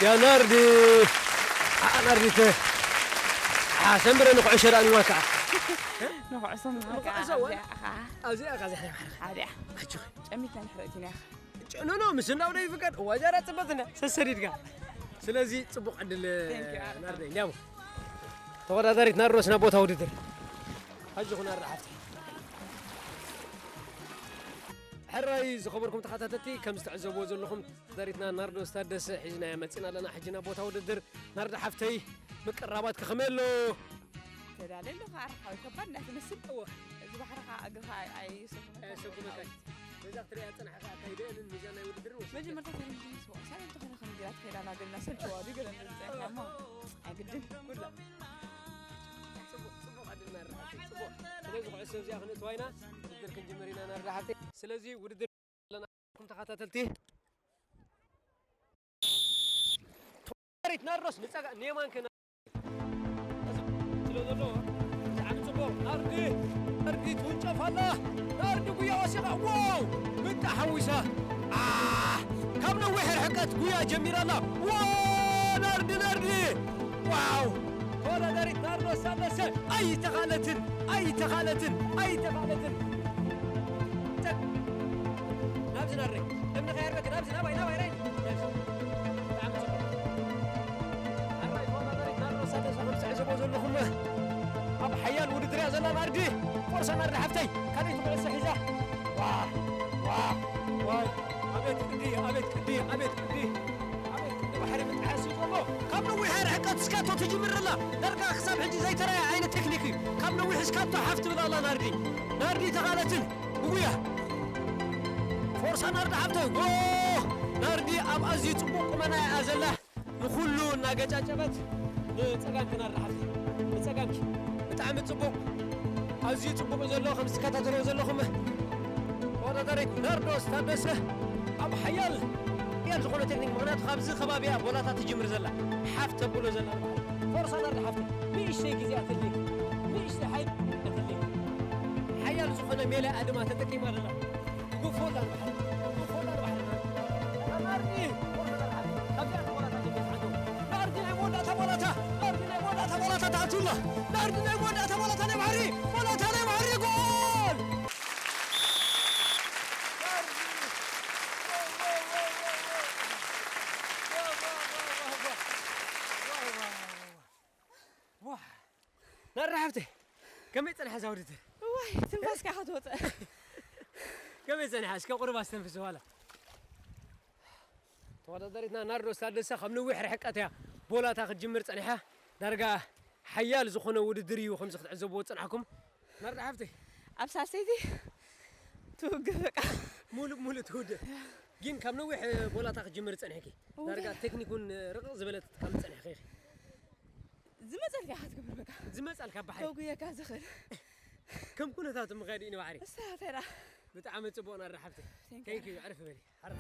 ያ ናርዲ ዓዓ ናርዲተ ዓዓ ሰንብረ ንኩዕሾ ደኣ ንዋካ ንኩዕሶ ንኩዕሶ እዋ። ኣብዚኣ ካ ዘሕሪያ ኣብዚኣ ኣጆኺ ጨሚትና ንሕረእቲና ኖ ኖ ምስ እንዳው ደይ ፍቀድ እዋ ጃራ ጽበትና ሰሰሪድካ ስለዚ ጽቡቕ ዕድል ናርደይ እንዲያሞ ተወዳዳሪት ናርዶስ ናብ ቦታ ውድድር ኣጆኹ ናርዲ ሓፍቲ ሕራይ ዝኸበርኩም ተኸታተልቲ ከም ዝተዕዘብዎ ዘለኹም ተወዳዳሪትና ናርዶስ ታደሰ ሒዝናያ መፂና ኣለና ሕጂ ናብ ቦታ ውድድር ናርዲ ሓፍተይ ምቅራባትኪ ከመይ ኣሎ ተዳለ ኣለኻ ኣርሓዊ ከባድ እንዳትመስል እወ እዚ ባሕሪ ከዓ እግርኻ ኣይ- ኣይሰጉመካ ኣየሰጉመካይ በዛ ክትሪኣ ዝፀናሕካ ኣካይደአንን ሚዛን ናይ ውድድርን ወሲድካ መጀመርታ ተረንጂ ስዋ ሳይ እንተኾነ ከም ጌራ ትኸይዳ ናገልና ሰልችዋ ድዩ ገለ ንፀንሓ እሞ ኣይግድን ኩላ ፅቡቅ ፅቡቅ ኣድልና ርሓ ፅቡቅ ስለዚ ኩዕሶ እዚኣ ክንእትዋ ኢና ውድድር ክንጅምር ኢና ናርዳ ሓፍተይ ስለዚ ውድድር ኣለና ኩም ተኸታተልቲ ተወዳዳሪት ናርዶስ ንፀጋ ንየማን ከና ስለ ዘለዎ ብጣዕሚ ፅቡቅ ናርዲ ናርዲ ትውንጨፍ ኣላ ናርዲ ጉያ ወሲኻ ዋው ምጣ ሓዊሳ ዓ ካብ ነዊሕ ርሕቀት ጉያ ጀሚራ ኣላ ዋ ናርዲ ናርዲ ዋው ተወዳዳሪት ናርዶስ ታደሰ ኣይተኻለትን ኣይተኻለትን ኣይተኻለትን ናብዚ ናረይ እምኒ ከየርበክ ናብዚ ናባይ ናባይ ራይ ናብዚ ብጣዕሚ ፅቡቅ ኣራይ ተወዳዳሪት ናርዶስ ታደሰ ከም ትዕዘቦ ዘለኹም ኣብ ሓያል ውድድር እያ ዘላ ናርዲ ፎርሳ ናርዲ ሓፍተይ ካልኣይቲ ኩዕሶ ሒዛ ዋ ዋ ዋይ ኣቤት ቅዲ ኣቤት ቅዲ ኣቤት ቅዲ ኣቤት ቅዲ ባሕሪ ምጥሓስ እዩ ከሎ ካብ ነዊሕ ርሕቀት እስካቶ ትጅምር ኣላ ዳርጋ ክሳብ ሕጂ ዘይተረኣየ ዓይነት ቴክኒክ እዩ ካብ ነዊሕ እስካቶ ሓፍ ትብል ኣላ ናርዲ ናርዲ ተኻለትን ብጉያ ፎርሳ ናርዲ ሓፍተይ ጎ ናርዲ ኣብ ኣዝዩ ፅቡቅ ቁመና እያ ዘላ ንኩሉ እናገጫጨበት ንፀጋምኪ ናርዲ ሓፍተይ ንፀጋምኪ ብጣዕሚ ፅቡቅ ኣዝዩ ፅቡቅ እዩ ዘሎ ከም ዝከታተሎ ዘለኹም ተወዳዳሪት ናርዶስ ታደሰ ኣብ ሓያል ሓያል ዝኾነ ቴክኒክ ምክንያቱ ካብዚ ከባቢያ ቦላታ ትጅምር ዘላ ሓፍ ተብሎ ዘላ ፎርሳ ናርዲ ሓፍተይ ንእሽተይ ግዜ ኣተልየ ንእሽተይ ሓይል ኣተልየ ሓያል ዝኾነ ሜላ ኣድማ ተጠቂማ ዘላ ጉፎላ ንባሕሪ ጉፎላ ንባሕሪ ናርዲ ናርዲ ናይ መወዳእታ ቦላታ ናርዲ ናይ መወዳእታ ቦላታ ተኣትውላ ናርዲ ናይ መወዳእታ ቦላታ ናይ ባሕሪ ቦላታ ናይ ባሕሪ ጎል ናርዲ ሓፍተይ ከመይ ፀንሐ እዛ ውድድር ዋይ ትንፋስካ ክትወፅእ ከመይ ፀኒሓ እስከ ቁሩብ ኣስተንፍስ በኋላ ተወዳዳሪትና ናርዶስ ታደሰ ካብ ነዊሕ ርሕቀት እያ ቦላታ ክትጅምር ፀኒሓ ዳርጋ ሓያል ዝኾነ ውድድር እዩ ከምዚ ክትዕዘብዎ ዝፀናሕኩም ናርዳ ሓፍተይ ኣብ ሳሰይቲ ትውግእ በቃ ሙሉእ ሙሉእ ትውድእ ግን ካብ ነዊሕ ቦላታ ክትጅምር ፀኒሕኪ ዳርጋ ቴክኒክ እውን ርቕቕ ዝበለት ካብ ዝፀኒሕኪ ኢኺ ዝመፀልካ ኢኻ ትገብር በቃ ዝመፀልካ በሓ ከጉየካ ዝኽእል ከም ኩነታት ምኻድ እዩ ንባሕሪ እሳ ተራ ብጣዕሚ ፅቡቕ ናርዳ ሓፍተይ Thank you. ቴንክ ዩ ዕርፍ በሊ ሓርፍ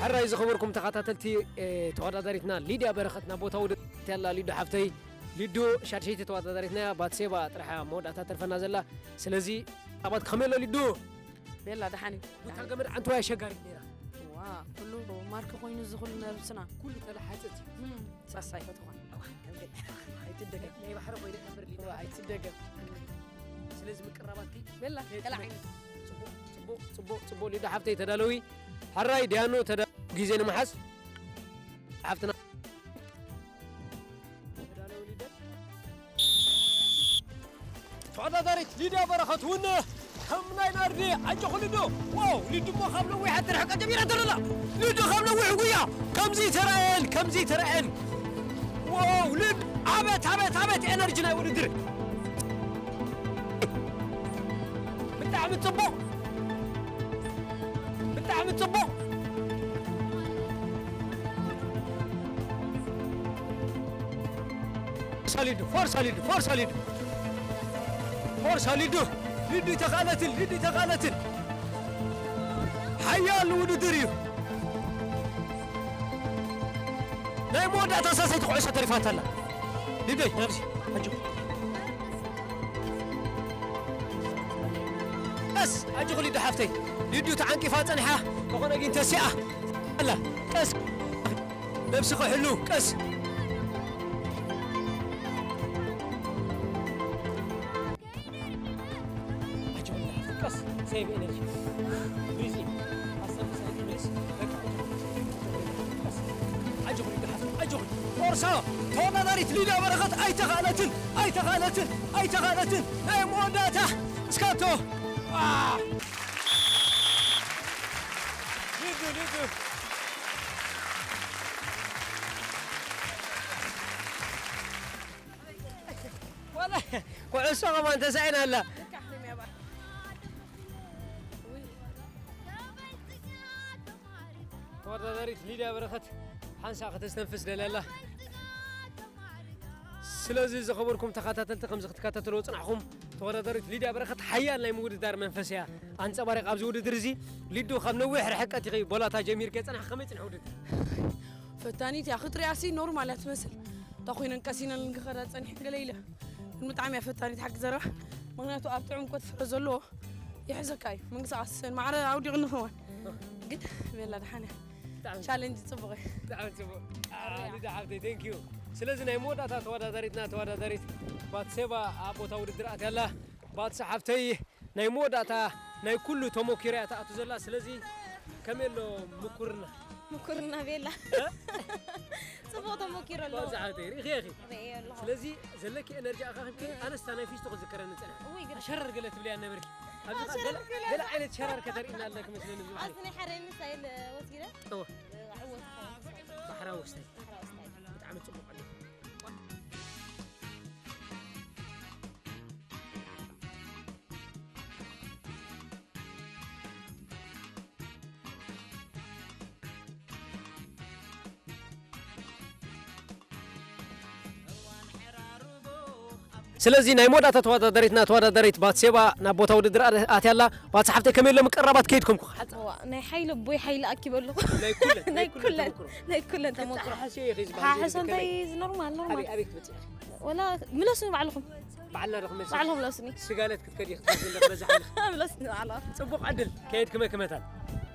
ሕራይ ዝኸበርኩም ተኸታተልቲ ተወዳዳሪትና ሊድያ በረኸትና ቦታ ውድድር ያላ ሊዱ ሓፍተይ ሊዱ ሻድሸይቲ ተወዳዳሪትና እያ ባትሴባ ጥራሕ መወዳእታ ተርፈና ዘላ ስለዚ ኣባት ከመይ ኣሎ ሊዱ ቤላ ደሓን እዩ ቡታ ገመድ ዓንተዋይ ኣሸጋሪት ነይራ ዋ ኩሉ ማርክ ኮይኑ እዚ ኩሉ ነብስና ኩሉ ተለሓፅት ሳሳይ ፈትኾን ኣይትደገም ናይ ባሕሪ ኮይነ ነበር ሊዱ ኣይትደገም ስለዚ ምቅራባትኪ ቤላ ከላዓይኒ ፅቡቅ ፅቡቅ ሊዱ ሓፍተይ ተዳለዊ ሕራይ ዲያኖ ተዳ ግዜ ንምሓዝ ሓፍትና ተወዳዳሪት ሊድያ በረኸት እውን ከም ናይ ናርዲ ኣጆኹ ሊዱ ዋው ሊዱ እሞ ካብ ነዊሕ ኣትርሕቀ ጀሚራ ተረላ ሊዱ ካብ ነዊሕ ጉያ ከምዚ ተራየን ከምዚ ተራየን ዋው ሊድ ኣበት ኣበት ኣበት ኤነርጂ ናይ ውድድር ብጣዕሚ ፅቡቕ ብጣዕሚ ፅቡቕ ፎርሳ ሊዱ ፎርሳ ሊዱ ፎርሳ ሊዱ ፎርሳ ሊዱ፣ ሊዱ ኣይተኻእለትን፣ ሊዱ ኣይተኻእለትን። ሓያል ውድድር እዩ። ናይ መወዳእታ ሳልሰይቲ ኩዕሶ ተሪፋታ ኣላ። ሊደይ፣ ናብዚ፣ ኣጆ። ቀስ፣ ኣጆኺ ሊዱ ሓፍተይ። ሊዱ ተዓንቂፋ ጸኒሓ፣ ተኾነ ግን ተሲኣ ኣላ። ቀስ፣ ነብስኺ ሕሉ፣ ቀስ። ኣጆኺ፣ ቀስ፣ save energy። Breathe in። ኣስተንፍስ፣ breathe። በቃ፣ ቀስ። ኣጆኺ፣ ኣጆኺ። ፎርሳ ተወዳዳሪት ሊድያ በረኸት ኣይተኻእለትን፣ ኣይተኻእለትን፣ ኣይተኻእለትን። ናይ መወዳእታ እስካቶ። ዋ! ሊዱ፣ ሊዱ። ዋላ ኩዕሶ ከማን ተሳኢና ኣላ። ተወዳዳሪት ሊድያ በረኸት ሓንሳእ ከተስተንፍስ ደልያ ኣላ። ስለዚ ዝኸበርኩም ተኸታተልቲ፣ ከምዚ ክትከታተልዎ ዝጸናሕኩም፣ ተወዳዳሪት ሊድያ በረኸት ሓያል ናይ ምውድዳር መንፈስ እያ ኣንጸባሪቓ ኣብዚ ውድድር እዚ። ሊዱ፣ ካብ ነዊሕ ርሕቀት ኢኺ ቦላታ ጀሚርኪ ጸናሕኪ፣ ከመይ ጽንሐ ውድድር? ፈታኒት እያ፣ ክትሪኣሲ ኖርማል እያ ትመስል። እታ ኮይነን ቀሲነን ክኸዳ ጸኒሐን ገለ ኢለ። ግን ብጣዕሚ እያ ፈታኒት ሓቂ ዘረባ። ምኽንያቱ ኣብቲ ዕምቆት ፍረ ዘለዎ ይሕዘካ እዩ። ምንቅስቓስ ማዕረ ኣውዲቑኒ ክኸውን። ግን ቤላ ደሓን እያ። ብጣዕሚ ቻሌንጅ ጽቡቕ እዩ። ብጣዕሚ ጽቡቕ። አ፣ ሊዳ ሓፍተይ፣ thank you። ስለዚ ናይ መወዳእታ ተወዳዳሪትና ተወዳዳሪት ባትሴባ ኣብ ቦታ ውድድር ኣትያ ኣላ። ባትሲ ሓፍተይ፣ ናይ መወዳእታ ናይ ኩሉ ተሞኪሮ እያ ትኣቱ ዘላ። ስለዚ ከመይ ኣሎ ምኩርና? ምኩርና ቤላ። እ? ጽቡቕ ተሞኪሮ ኣለዎ። ባትሲ ሓፍተይ፣ ርኢኺ ኢኺ። ርእየ ኣለኹ። ስለዚ ዘለኪ ኤነርጂ ኣኻኺብኪ፣ ኣነስ እታ ናይ ፊስቶ ክዝከረኒ ጸኒሐ። እውይ፣ ግርም። ሸረር ገለ ትብልያ ነበርኪ። ኣብዚ ኸኣ ሸረር ገለ፣ ገለ። ገለ ዓይነት ሸረር ከተርእይና ኣለኪ መስለኒ ኣብዚ ባሕሪ። ኣብዚ ናይ ሓረኒ ስታይል ወሲደ። እወ። ዕወት ይኸውን። ባሕራዊ ስታይል። ባሕራዊ ስታይል። ብጣዕሚ ጽቡቕ ኣሎ። ስለዚ ናይ መወዳእታ ተወዳዳሪትና ተወዳዳሪት ባትሴባ ናብ ቦታ ውድድር ኣትያ ኣላ። ባትሲ ሓፍተይ፣ ከመይ ኣሎ ምቅርራባት ከይድኩም? እዋ፣ ናይ ሓይሊ ኣቦይ ሓይሊ ኣኪበ ኣለኹ። ናይ ኩለን፣ ናይ ናይ ኩለን ኩለን፣ ተመኩሮ። ናይ ኩለን ተመኩሮ። ክትሓስዮ ኢኺ ዝበሃል ሓሕሶ ዘይብሉ እንታይ ከመይ? እዚ ኖርማል፣ ኖርማል። ኣበይ፣ ኣበይ ክትበጽሒ ኢኺ? ወላ ምለሱኒ ባዕልኹም። ባዕልና ዶ ክመጽእ? ባዕልኹም ምለሱኒ። ስጋለት ክትከዲ ክትመጽእ እንደ ክበዝሕ ኣለኺ። ምለሱኒ ባዕልኹም። ጽቡቕ ዕድል። ከየድክመ ክመታል።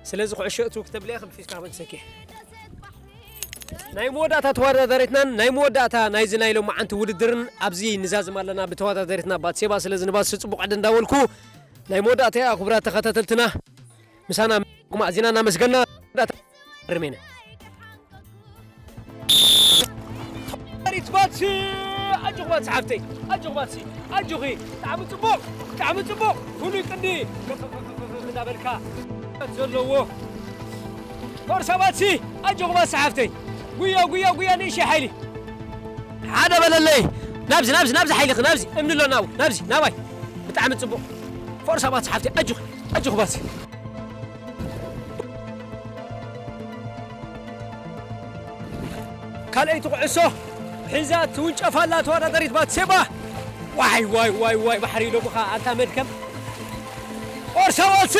ስለዚ ኩዕሾ እቱ ክተብልያ ከም ፊስካ ክመልሰኪ። ናይ መወዳእታ ተወዳዳሪትናን ናይ መወዳእታ ናይዚ ናይ ሎማዓንቲ ውድድርን ኣብዚ ንዛዝም ኣለና ብተወዳዳሪትና ባትሴባ። ስለዚ ንባትሲ ጽቡቕ ዕድል እንዳበልኩ ናይ መወዳእታ እያ። ክቡራት ተኸታተልትና ምሳና ምእዚና እናመስገና መወዳእታ ርሜነ። ሪት ባትሲ፣ ኣጆኺ ባትሲ ሓፍተይ፣ ኣጆኺ ባትሲ፣ ኣጆኺ። ብጣዕሚ ጽቡቕ፣ ብጣዕሚ ጽቡቕ። ፍሉይ ቅዲ እንዳበልካ ዘለዎ ፎርሳ ባትሲ፣ ኣጆኺ ባትሲ ሓፍተይ። ጉያ፣ ጉያ፣ ጉያ፣ ንእሽተይ ሓይሊ። ሓደ በለለይ። ናብዚ፣ ናብዚ፣ ናብዚ ሓይልኺ፣ ናብዚ። እምኒ ኣሎ ናብኡ፣ ናብዚ፣ ናባይ። ብጣዕሚ ጽቡቕ። ፎርሳ ባትሲ ሓፍተይ፣ ኣጆኺ፣ ኣጆኺ ባትሲ። ካልኣይቲ ኩዕሶ ሒዛ ትውንጨፍ ኣላ ተወዳዳሪት ባትሴባ። ዋይ፣ ዋይ፣ ዋይ፣ ዋይ፣ ባሕሪ ኢሎምኻ ኣንታ መድከም። ፎርሳ ባትሲ!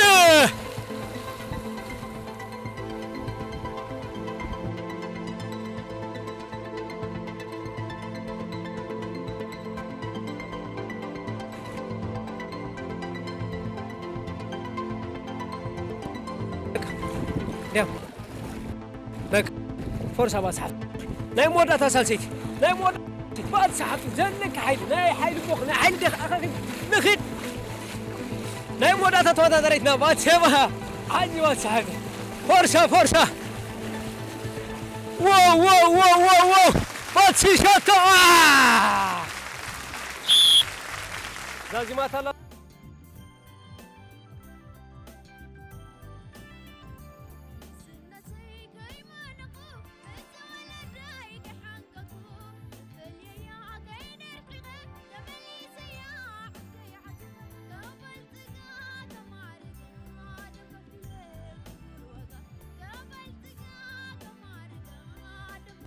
ያ። በቃ፣ ፎርሳ ባትሲ ሓፍተይ። ናይ መወዳእታ ሳልሰይቲ። ናይ መወዳእታ ባትሲ ሓፍተይ። ዘለካ ሓይሊ፣ ናይ ሓይሊ ቦኽ፣ ናይ ሓይሊ ደኽ-፣ ኣኻኺብ፣ ንኺድ። ናይ መወዳእታ ተወዳዳሪትና ባትሴባ። ሓጂ ባትሲ ሓፍተይ። ፎርሳ፣ ፎርሳ። ዎ፣ ዎ፣ ዎ፣ ዎ፣ ዎ። ባትሲ ሸቶ። አ! ዛዚማታ ኣላ።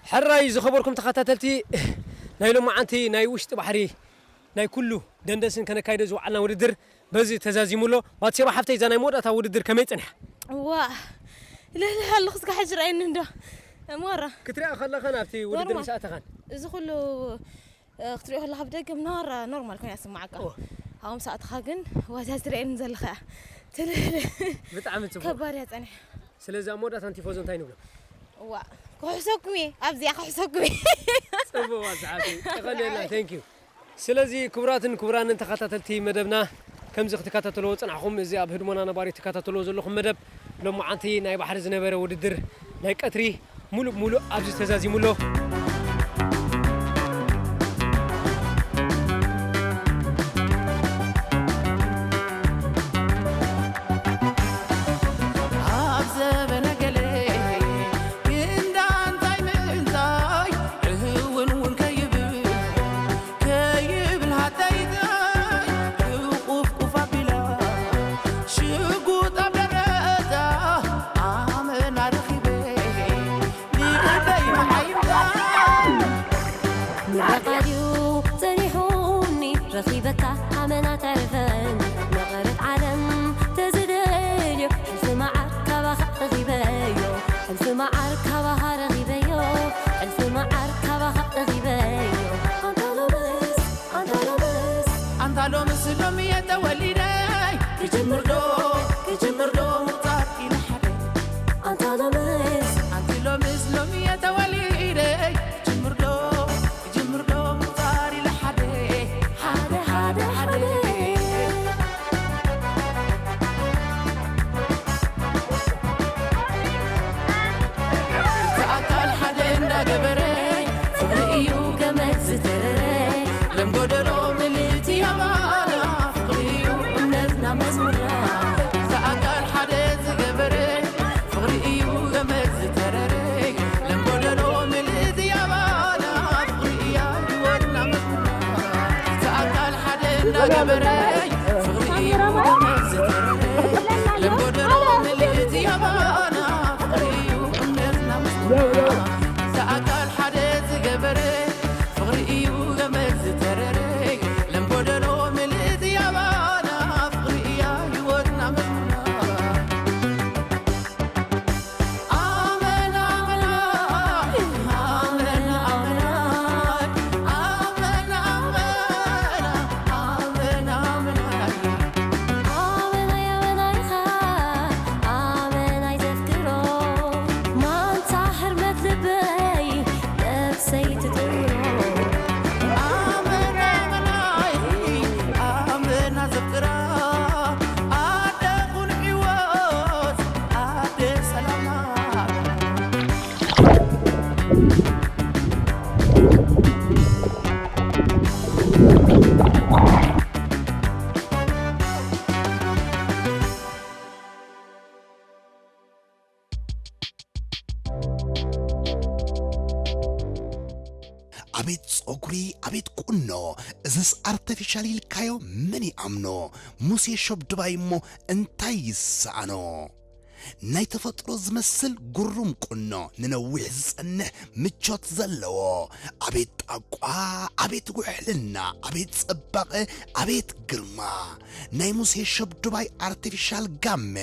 ሕራይ ዝኸበርኩም ተኸታተልቲ ናይ ሎማዓንቲ ናይ ውሽጢ ባሕሪ ናይ ኩሉ ደንደስን ከነካይዶ ዝወዓልና ውድድር በዚ ተዛዚሙ ኣሎ። ባትሴባ ሓፍተይ፣ እዛ ናይ መወዳእታ ውድድር ከመይ ጸኒሓ? ዋ ልሕልሕ ኣለኹ እስካ ሕጂ ረኣየኒ እንዶ ማራ ክትሪኣ ከለኸን ኣብቲ ውድድር ኖርማል። ምስ ኣተኻን እዚ ኩሉ እ፣ ክትሪኦ ከለካ ብደገ ምናራ ኖርማል ኮይና ትስማዓካ እወ። ኣብኡ ምስ ኣተኻ ግን ዋዛ ትርእየኒ ዘለኻ እያ ትልሕልሕ ብጣዕሚ ጽቡቅ። ከባድ እያ ጸኒሓ ስለዚ ኣብ መወዳእታ ንቲፎዞ እንታይ ንብሎ? ዋ ክሕሰኩም እየ ኣብዚኣ ክሕሰኩም እየ ጽቡቅ። ኣዛሓፊ ቀቐልየልና። Thank you። ስለዚ ክቡራትን ክቡራንን ተኸታተልቲ መደብና፣ ከምዚ ክትከታተልዎ ዝጸናሕኩም፣ እዚ ኣብ ህድሞና ነባሪ ትከታተልዎ ዘለኹም መደብ፣ ሎማዓንቲ ናይ ባሕሪ ዝነበረ ውድድር ናይ ቀትሪ፣ ሙሉእ ብሙሉእ ኣብዚ ተዛዚሙ ኣሎ። ኣብ ዘበነ ገለ ግን ዳንታይ ምእንታይ፣ እህውን እውን ከይብል፣ ከይብል ሃተይተይ፣ ቁፍቁፍ ኣቢላ፣ ሽጉጥ ኣብ ደረታ፣ ኣመና ረኺበ፣ ልበይ መሓይምታ። ምረቓ ድዩ ጸኒሑኒ ረኺበካ ኣመና ተርፈን መቐረት ዓለም ተዝደልዮ ሕልፊ መዓር ካባኻ ረኺበዮ ሕልፊ መዓር ካባኻ ረኺበዮ ሕልፊ መዓር ካባኻ ረኺበዮ ኣንታ ሎምስ ኣንታ ሎምስ ኣንታ ሎምስ ሎሚ እየ ተወሊደ ክጅምር ዶ ክጅምር ዶ ምውጻእ ኢለ ሓደ ኣንታ ሎምስ ኣንቲ ሎምስ ሎሚ እየ ተወሊደ ክጅምር ዶ ክጅምር ዶ ምውጻእ ኢለ ሓደ ሓደ ሓደ ሓደ እቲ ኣካል ሓደ እንዳገበረ ፍቕሪ እዩ ገመድ ዝተረረ ለም ጎደሎ ምልእቲ ኣባና ፍቕሪ እዩ እምነትና መዝሙርና እቲ ኣካል ሓደ ዝገበረ ፍቕሪ እዩ ገመድ ዝተረረ ለም ጎደሎ ምልእቲ ኣባና ፍቕሪ እያ ህይወትና መዝሙርና እቲ ኣካል ሓደ እንዳገበረ ፍቕሪ እዩ ገመድ ዝተረረ ለም ጎደሎ ምልእቲ ኣባና ፍቕሪ እዩ እምነትና መዝሙርና እቲ ኣካል ሓደ ዝገበረ ፍቕሪ እዩ ገመድ ዝተረረ ለም ጎደሎ ምልእቲ ኣባና ፍቕሪ እያ ህይወትና መዝሙርና ኣመና ኣመና ኣመና ኣመና ኣመና ኣመና ኣመና ኣመና ኣመና ኣመናይ ኣመናይኻ ኣመናይ ዘፍቅሮ ማንታ ሕርመት ልበይ ነብሰይ ትጥውሮ ኣመና ኣመናይ ኣመና ዘፍቅራ ኣደ ኩን ሕይወት ኣደ ሰላማ ኣቤት ጸጉሪ ኣቤት ቁኖ እዝስ ኣርተፊሻል ኢልካዮ መን ይኣምኖ ሙሴ ሸብድባይ እሞ እንታይ ይሰኣኖ ናይ ተፈጥሮ ዝመስል ጉሩም ቁኖ ንነዊሕ ዝጸንሕ ምቾት ዘለዎ ኣቤት ጣቋ ኣቤት ውሕልና ኣቤት ጽባቐ ኣቤት ግርማ ናይ ሙሴ ሸብዱባይ ኣርቲፊሻል ጋመ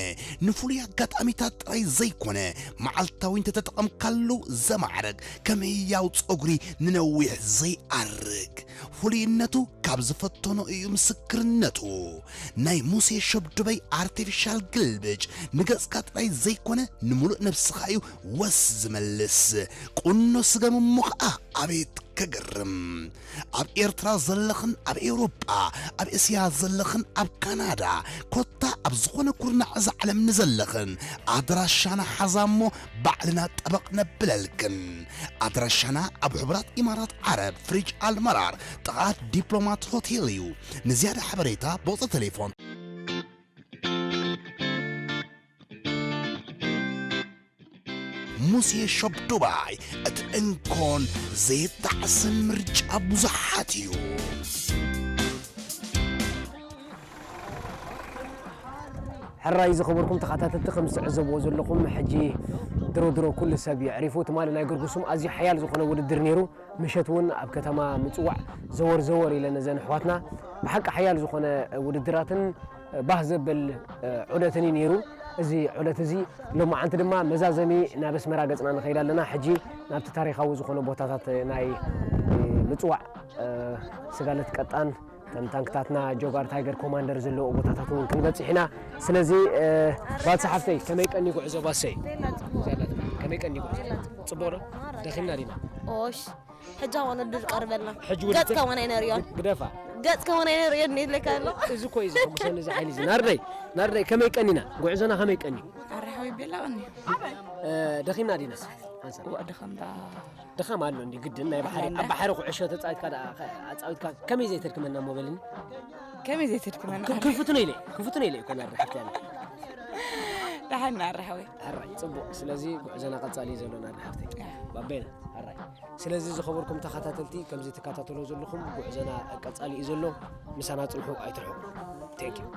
ንፍሉይ ኣጋጣሚታት ጥራይ ዘይኮነ፣ መዓልታዊ እንተተጠቐምካሉ ዘማዕርግ፣ ከም ህያው ጸጉሪ ንነዊሕ ዘይኣርግ፣ ፍሉይነቱ ካብ ዝፈተኖ እዩ ምስክርነቱ። ናይ ሙሴ ሸብዱባይ ኣርቲፊሻል ግልብጭ ንገጽካ ጥራይ ዘይኮነ፣ ንምሉእ ነብስኻ እዩ ወስ ዝመልስ። ቁኖ ስገም እሞ ኸኣ ኣቤት ከገርም! ኣብ ኤርትራ ዘለኽን ኣብ ኤውሮጳ፣ ኣብ እስያ ዘለኽን ኣብ ካናዳ፣ ኮታ ኣብ ዝኾነ ኩርናዕ እዛ ዓለም ንዘለኽን፣ ኣድራሻና ሓዛ እሞ ባዕልና ጠበቕ ነብለልክን። ኣድራሻና ኣብ ሕቡራት ኢማራት ዓረብ፣ ፍሪጅ ኣልመራር፣ ጥቓ ዲፕሎማት ሆቴል እዩ። ንዝያዳ ሓበሬታ ብቑጽሪ ቴሌፎን። ሙሴ ሾፕ ዱባይ፣ እቲ እንኮን ዘየጣዕስን ምርጫ ብዙሓት እዩ። ሕራይ ዝኸበርኩም ተኸታተልቲ፣ ከም ዝትዕዘብዎ ዘለኹም፣ ሕጂ ድሮ ድሮ ኩሉ ሰብ የዕሪፉ። ትማሊ ናይ ገርጉሱም ኣዝዩ ሓያል ዝኾነ ውድድር ነይሩ። ምሸት እውን ኣብ ከተማ ምጽዋዕ ዘወር ዘወር ኢለን እዘን ኣሕዋትና፣ ብሓቂ ሓያል ዝኾነ ውድድራትን ባህ ዘብል ዑደትን እዩ ነይሩ። እዚ ዑደት እዚ ሎማዓንቲ ድማ መዛዘሚ ናብ ኣስመራ ገጽና ንኸይድ ኣለና። ሕጂ ናብቲ ታሪኻዊ ዝኾነ ቦታታት ናይ ምጽዋዕ ስጋለት ቀጣን፣ እተን ታንክታትና ጆጋር ታይገር ኮማንደር ዘለዎ ቦታታት እውን ክንበጽሕ ኢና። ስለዚ ባልሳ ሓፍተይ፣ ከመይ ቀኒ ጉዕዞ ባሰይ? ከመይ ቀኒ ጉዕዞ? ጽቡቕ ዶ? ደኺምና ዲና? ኦሽ፣ ሕጂ ኣብ ውድድር ቀርበልና። ሕጂ ውድድር? ገጽካ እውን ኣይነርእዮን። ግደፋ። ገጽካ እውን ኣይነርእዮን ይብለካ ኣሎ። እዚ እኮ እዩ ዘሐጉሰኒ፣ እዚ ሓይሊ እዚ። ናርደይ፣ ናርደይ፣ ከመይ ቀኒና? ጉዕዞና ከመይ ቀኒ? ኣረ ሓወይ ቤላ ቀኒ። እ፣ ደኺምና ዲና? ሓንሳብ። እዋ፣ ድኻም ደኣ። ድኻም ኣሎ እንዲ ግድን፣ ናይ ባሕሪ፣ ኣለ። ኣብ ባሕሪ ኩዕሾ ተጻዊትካ ደኣ፣ ከ-፣ ኣጻዊትካ ከመይ ዘይተድክመና እሞ በልኒ? ከመይ ዘይተድክመና? ክ-፣ ክፍትኖ ኢለ፣ ክፍትኖ ኢለ እኮ ናርደይ ሓፍቲ ኣለ። ደሓን ናርደይ ሓወይ። ሕራይ፣ ጽቡቕ። ስለዚ ጉዕዞና ቀጻሊ እዩ ዘሎ ናርደይ ሓፍተይ። ያ። ባቤና፣ ሕራይ። ስለዚ ዝኸበርኩም ተኸታተልቲ፣ ከምዚ ትከታተልዎ ዘለኹም ጉዕዞና ቀጻሊ እዩ ዘሎ። ምሳና ጽንሑ፣ ኣይትርሕቁ። Thank you።